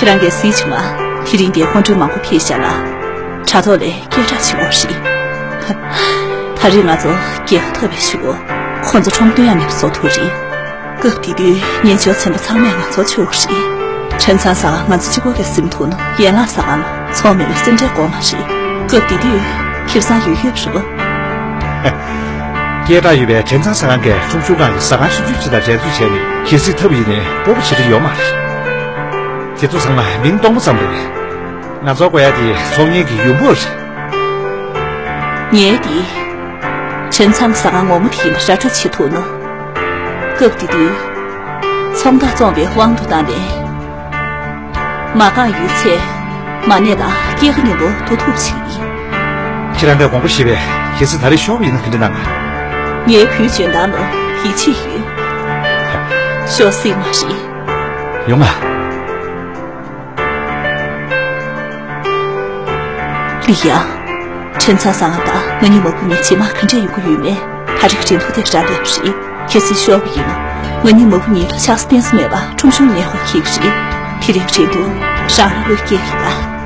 རང་གིས་གཟིགས་བྱུང་ང་། དེ་རིང་འདིར་སྐུ་མགྲོན་མང་པོ་ཕེབས་ཤག་ལ། དྲ་ཐོག་ལས་སྐད་གྲགས་ཆེ་བོ་རེད། ད་རེས་ང་ཚོ་རྒྱལ་ཁ་ཐོབ་པའི་གཞུག་གུ། ཁོང་ཚོ་ཁྲོམ་སྟོན་ཡང་མེད་པ་བཟོ་ཐུབ་རེད། སྐབས་དེ་དུས་ངའི་ཇོ་ཚན་པ་ཚང་མས་ང་ཚོར་ཆུ་བོ་རེད། ཁྲིན་ཚང་ཟ་ཁང་ང་ཚོ་གཅིག་པོ་གིས་ཟིན་ཐུབ་ན། ཡན་ལག་ཟ་ཁང་ལ་ཚོང་མེད་པའི་སེམས་ཁྲལ་དགོས་མ་རེད། སྐབས་དེ་དུས་ཁེ་བཟང་ཡོད་ཡོད་རེད་པ། སྐད་གྲགས་ཡོད་པའི་ཁྲིན་ཚང་ཟ་ཁང་གིས་ཁྲོམ་གཞུང་ཁང་གི་ཟ་ཁང་ཆུང་ཆུང་ཅིག་དང་འགྲན་རྩོད་བྱས་ནས་གལ་སྲིད་ཐོབ་ཡིན་ནའི་སྤོབས་པ་བྱེད་རིན་ཡོད་མ་རེད། དེ་ཚོ་ཚང་མ་མིང་སྟོང་པ་ཙམ་རེད། ང་ཚོར་དགོས་ཡ་དེ་ཚོང་གཉེར་གྱི་ཡོང་འབབ་རེད། ངས་དེ་ཁྲིན་ཚང་ཟ་ཁང་ངོ་མ་དེ་ཡིན་པ་ར་སྤྲོད་བྱེད་ཐུབ་ན། སྐབས་དེ་དུས་ཚོང་རྟགས་བཙོང་བའི་དབང་དུ་བཏང་ནས། མ་རྐང་ཡོད་ཚད་མ་ཎི་དང་སྐྱེས་ཁ་སྙིང་པོ་བསྡུ་ཐུབ་ཅིག་ཡིན། ཁྱེད་རང་གིས་དགོངས་པ་བཞེས་པས། གལ་སྲིད་ད་རེས་ཤོར་བ་ཡིན་ན་ག་འདྲ་གནང་། ངའི་བུའི་འཇོན་ཐང་ལ་ཡིད་ཆེས་ཡོད། ཤོར་སྲིད་མ་རེད། ཡོང་ང་། ལི་ཡང་། ཁྲིན་ཚང་ཟ་ཁང་དང་ང་གཉིས་མ་བུ་གཉིས་རྗེས་མ་ག་འདྲས་ཡོང་གི་ཡོད་མེད། ད་རེས་ཀྱི་འགྲན་བསྡུར་དེ་རག་ལས་པ་རེད། གལ་སྲིད་ཤོར་བ་ཡིན་ན། ང་གཉིས་མ་བུ་གཉིས་ལ་ཆགས་ས་གཏན་ས་མེད་པ་ཁྲོམ་གཞུང་ནས་ཧོབ་འཁྱེར་གྱི་རེད། དེ་རིང་འགྲན་བསྡུར་རང་ལ་བློས་འགེལ་གྱི་ལ།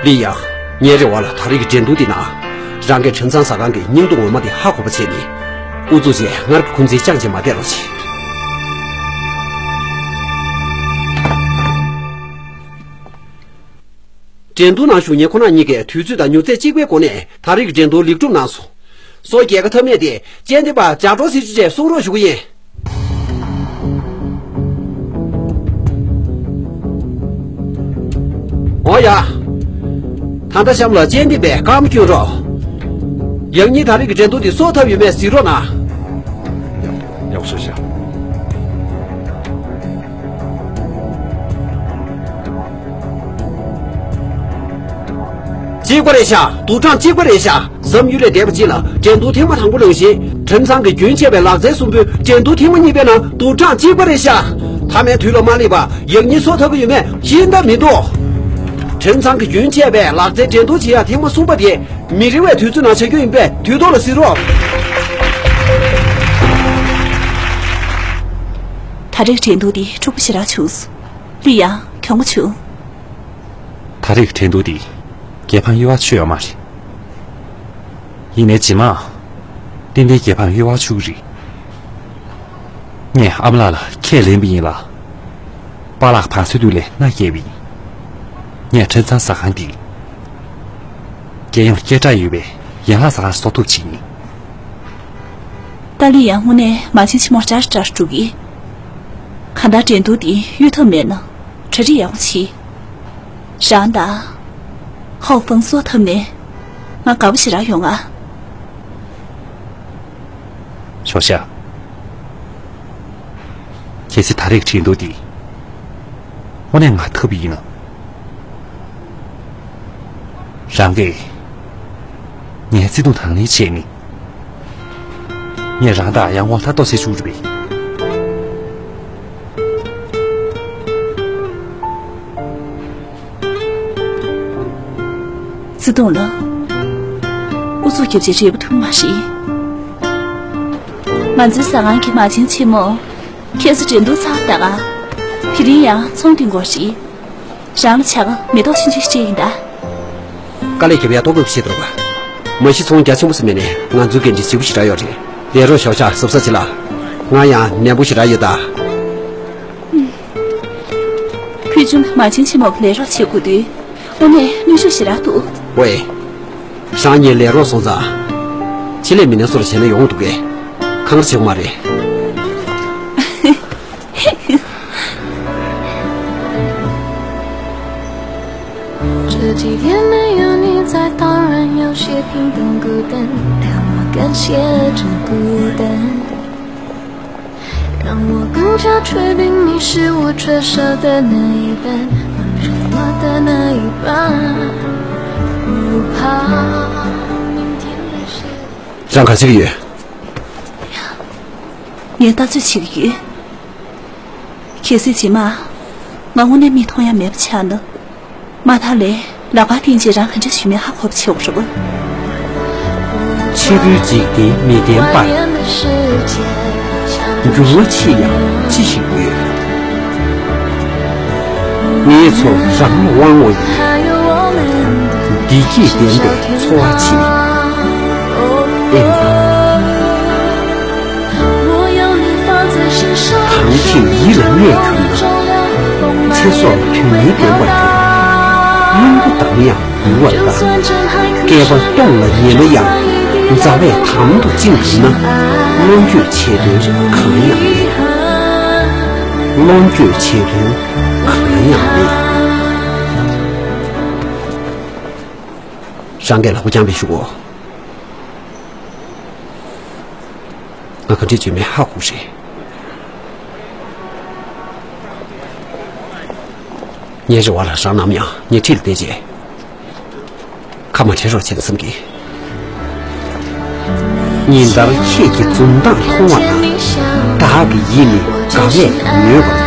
ལི་ཡང་། ངའི་རེ་བ་ལ་ད་རེས་ཀྱི་འགྲན་བསྡུར་འདི་ནང་། རང་གིས་ཁྲིན་ཚང་ཟ་ཁང་གི་སྙིང་སྟོབས་ངོ་མ་དེ་ཧ་གོ་བ་བྱས་ནས། ཨུ་ཚུགས་བྱས་སྔར་གྱི་འཁོན་འཛིན་བཅངས་བྱས་མ་བསྡད་རོགས་བྱེད། འགྲན་བསྡུར་ནང་ཞུགས་མཁན་ཁོང་རྣམ་གཉིས་ཀས་དུས་ཚོད་དང་མྱུར་ཚད་གཅིག་པའི་སྒོ་ནས་ད་རེས་ཀྱི་འགྲན་བསྡུར་ལེགས་གྲུབ་གནང་སོང་། སོ་རྒྱལ་ཁ་ཐོབ་མཁན་དེ་སྤྱན་ལྡན་པ་ཇག་གྲོགས་སྲི་ཞུ་བཅས་གསུང་རོགས་ཞུ་གི་ཡིན། འོ་ཡ། ད་ལྟ་གཤམ་ལ་སྤྱན་ལྡན་པས་རྐང་མ་བསྐྱོན་རོགས། ཡང་སྙིང་ད་རེས་ཀྱི་འགྲན་བསྡུར་འདི་སྲོག་ཐབས་ཡོད་མེད་གཟིགས་རོགས་གནང་། ཡག་པོ་བཟོས་ཤག་གཅིག་པ་རེད་ཤག་དུག་སྦྲང་གཅིག་པ་རེད་ཤག་བསམ་ཡུལ་ལས་འདས་པ་ཅིག་ལ་འགྲན་བསྡུར་ཐེངས་མ་དང་པོ་ནང་བཞིན་ཁྲིན་ཚང་གི་རྒྱུན་ཆད་པའི་ལག་རྩལ་གསུམ་པོའི་འགྲན་བསྡུར་ཐེངས་མ་གཉིས་པའི་ནང་དུག་སྦྲང་གཅིག་པ་རེད་ཤག་མཐའ་མའི་དུས་ལ་མ་སླེབས་པར་ཡང་སྙིང་སྲོག་ཐབས་ཀྱི་ཡོད་མེད་ཤེས་ཐབས་མི་འདུག་ཁྲིན་ཚང་གི་རྒྱུན་ཆད་པའི་ལག་རྩལ་འགྲན་བསྡུར་བྱེད་ཡག་ཐེངས་མ་གསུམ་པ་དེ་མི་རིང་བའི་དུས་ཚོད་ནང་བྱ་རྒྱུ་ཡིན་པས་དུས་ཐོག་ལ་གཟིགས་རོགས། ད་རེས་འགྲན་བསྡུར་འདི་འཁྲུག་པོ་ཞེ་དྲག་བྱུང་སོང་། ལི་ཡང་གྱོང་པོ་བྱུང་། ད་རེས་འགྲན་བསྡུར་འདི་རྒྱལ་ཕམ་གཡོ་བ་ཆོད་ཡོད་མ་རེད། ཡིན་ནའི་རྗེས་མ་ཏན་ཏན་རྒྱལ་ཕམ་གཡོ་བ་ཆོད་ཀྱི་རེད། ངས་ཨ་མ་ལགས་ལ་ཁས་ལེན་པ་ཡིན་ལ། པཱ་ལགས་བང་སོའི་མདུན་ལས་མནའ་བསྐྱལ་བ་ཡིན། ངས་ཁྲིན་ཚང་ཟ་ཁང་འདི་རྒྱལ་ཡོངས་སྐད་གྲགས་ཡོད་པའི་ཡན་ལག་ཟ་ཁང་ཞིག་བཟོ་ཐུབ་ཆེད་ཡིན། ཏཱ་ལི་ཡང་དངོས་གནས་མ་བྱན་ཆེན་མོ་ཅར་ཅར་དཀྲུག་གི། གང་ལྟར་འགྲན་བསྡུར་འདི་གཡོལ་ཐབས་མེད་ན་གྲ་སྒྲིག་ཡག་པོ་བྱེད། རང་དང་ཧའོ་ཧྥང་སོ་ཐབས་ནས་ང་དགའ་པོ་ཞེ་དྲག་ཡོང་ང་། ཞའོ་ཞ། གལ་སྲིད་ད་རེས་ཀྱི་འགྲན་བསྡུར་འདི་དངོས་གནས་ང་ཐོབ་པ་ཡིན་ན། རང་གིས་ངའི་བརྩེ་དུང་དང་ལེན་བྱས་ནས། ངས་རང་དང་ཡང་དབང་ཐ་གཏོགས་བྱེད་ཆོག་རེད་པས། བརྩེ་དུང་ལགས། ཨུ་ཚུགས་རྒྱབ་བྱས་འབྲས་བུ་ཐོན་མ་རེད། ང་ཚོའི་ཟ་ཁང་གི་མ་བྱན་ཆེན་མོ། ཁྱེད་ཚོ་འགྲན་བསྡུར་ཚར་ད་ག་དེ་རིང་ཡང་ཚོང་དེ་འགོ་རེད། རང་ལ་བྱ་དགའ་མེ་ཏོག་ཆུང་ཆུང་ཞིག་སྤྲད་ཡིན་ད། དཀའ་ལས་རྒྱབ་ཡ་ལྟོ་གོས་བྱེད་འདུག་ག་མ་གཞི་ཚོང་རྒྱ་ཆེན་པོ་ཟེར་མེད་ནས་ང་ཚོའི་འགན་འཁྲི་ལྗིད་པོ་ཞེ་དྲག་ཡོད་རེད། ལས་རོགས་ཞའོ་ཞ་གཟབ་གཟབ་བྱེད་ལ། ང་ཡང་ནན་པོ་ཞེ་དྲག་ཡོད་ད། ཕུལ་བྱུང་མ་བྱན་ཆེན་མོ་གི་ལས་རོགས་བྱེད་དགོས་དུས་དངོས་གནས་ནུས་ཤུགས་ཞེ་དྲག་འདུག་ཝེ། རང་ཉིད་ལས་རོགས་སོང་ཙང་། ཆེད་ལས་མི་སྣ་ཚོར་བྱས་ན་ཡོང་འདུག་གས། ཁག་ཆེ་བ་མ་རེད། 这几天没有你在，当然有些平淡孤单，但我感谢这孤单，让我更加确定你是我缺少的那一半，温柔我的那一半，不怕明天的事。 རང་ག་ཚོད་ཡོད། ངས་ལྟ་ཚོད་བྱེད་ཀྱི་ཡོད། གལ་སྲིད་རྗེས་མ་ང་དངོས་གནས་མིག་མཐོང་ཡ་མེད་པ་ཆགས་ན། མ་མཐའ་ལས་ལག་པ་བསྟན་རྗེས་རང་ག་འདྲ་ཞུ་མིན་ཧ་གོ་བ་བྱེད་དགོས་རེད་པ། ཕྱི་རོལ་འཇིག་རྟེན་མི་ལྡན་པར། འགྱུར་བ་ཕྱིར་ཡང་ཅི་ཞིག་ཡོད། ངེད་ཚོ་རང་དབང་བ་ཡིན། བདེ་སྐྱིད་ལྡན་པའི་འཚོ་བ་བྱེད། ཨེ་མ། གང་དེ་ཡིད་ལ་གནས་གྱུར་ན། ཚེ་སྲོག་དོན་སྙིང་ལྡན་པར་འགྱུར། རླུང་བུ་ལྡང་ཡང་ཡུར་བ་ལྟར། བསྐལ་པ་སྟོང་ལ་ཉལ་ན་ཡང་། མཛའ་བས་དམ་དུ་བཅིངས་གྱུར་ན། ལོངས་སྤྱོད་ཆེ་འདོད་གང་ཡང་མེད། ལོངས་སྤྱོད་ཆེ་འདོད་གང་ཡང་མེད། རང་གིས་ལག་པ་བརྐྱངས་པའི་གཞུག་གུ། ང་ག་འདྲས་བྱེད་མིན་ཧ་གོ་རེད། ངའི་རེ་བ་ལ་རང་ནམ་ཡང་ངའི་འཁྲིས་ལ་བསྡད་རྗེས། ཁ་མ་བྲལ་རོགས་བྱེད་བསམ་གི། ཉིན་ལྟར་ཁྱེད་ཀྱི་འཛུམ་མདངས་མཐོང་བ་དང་། བདག་གི་ཡིད་ནི་དགའ་བས་མྱོས་པར་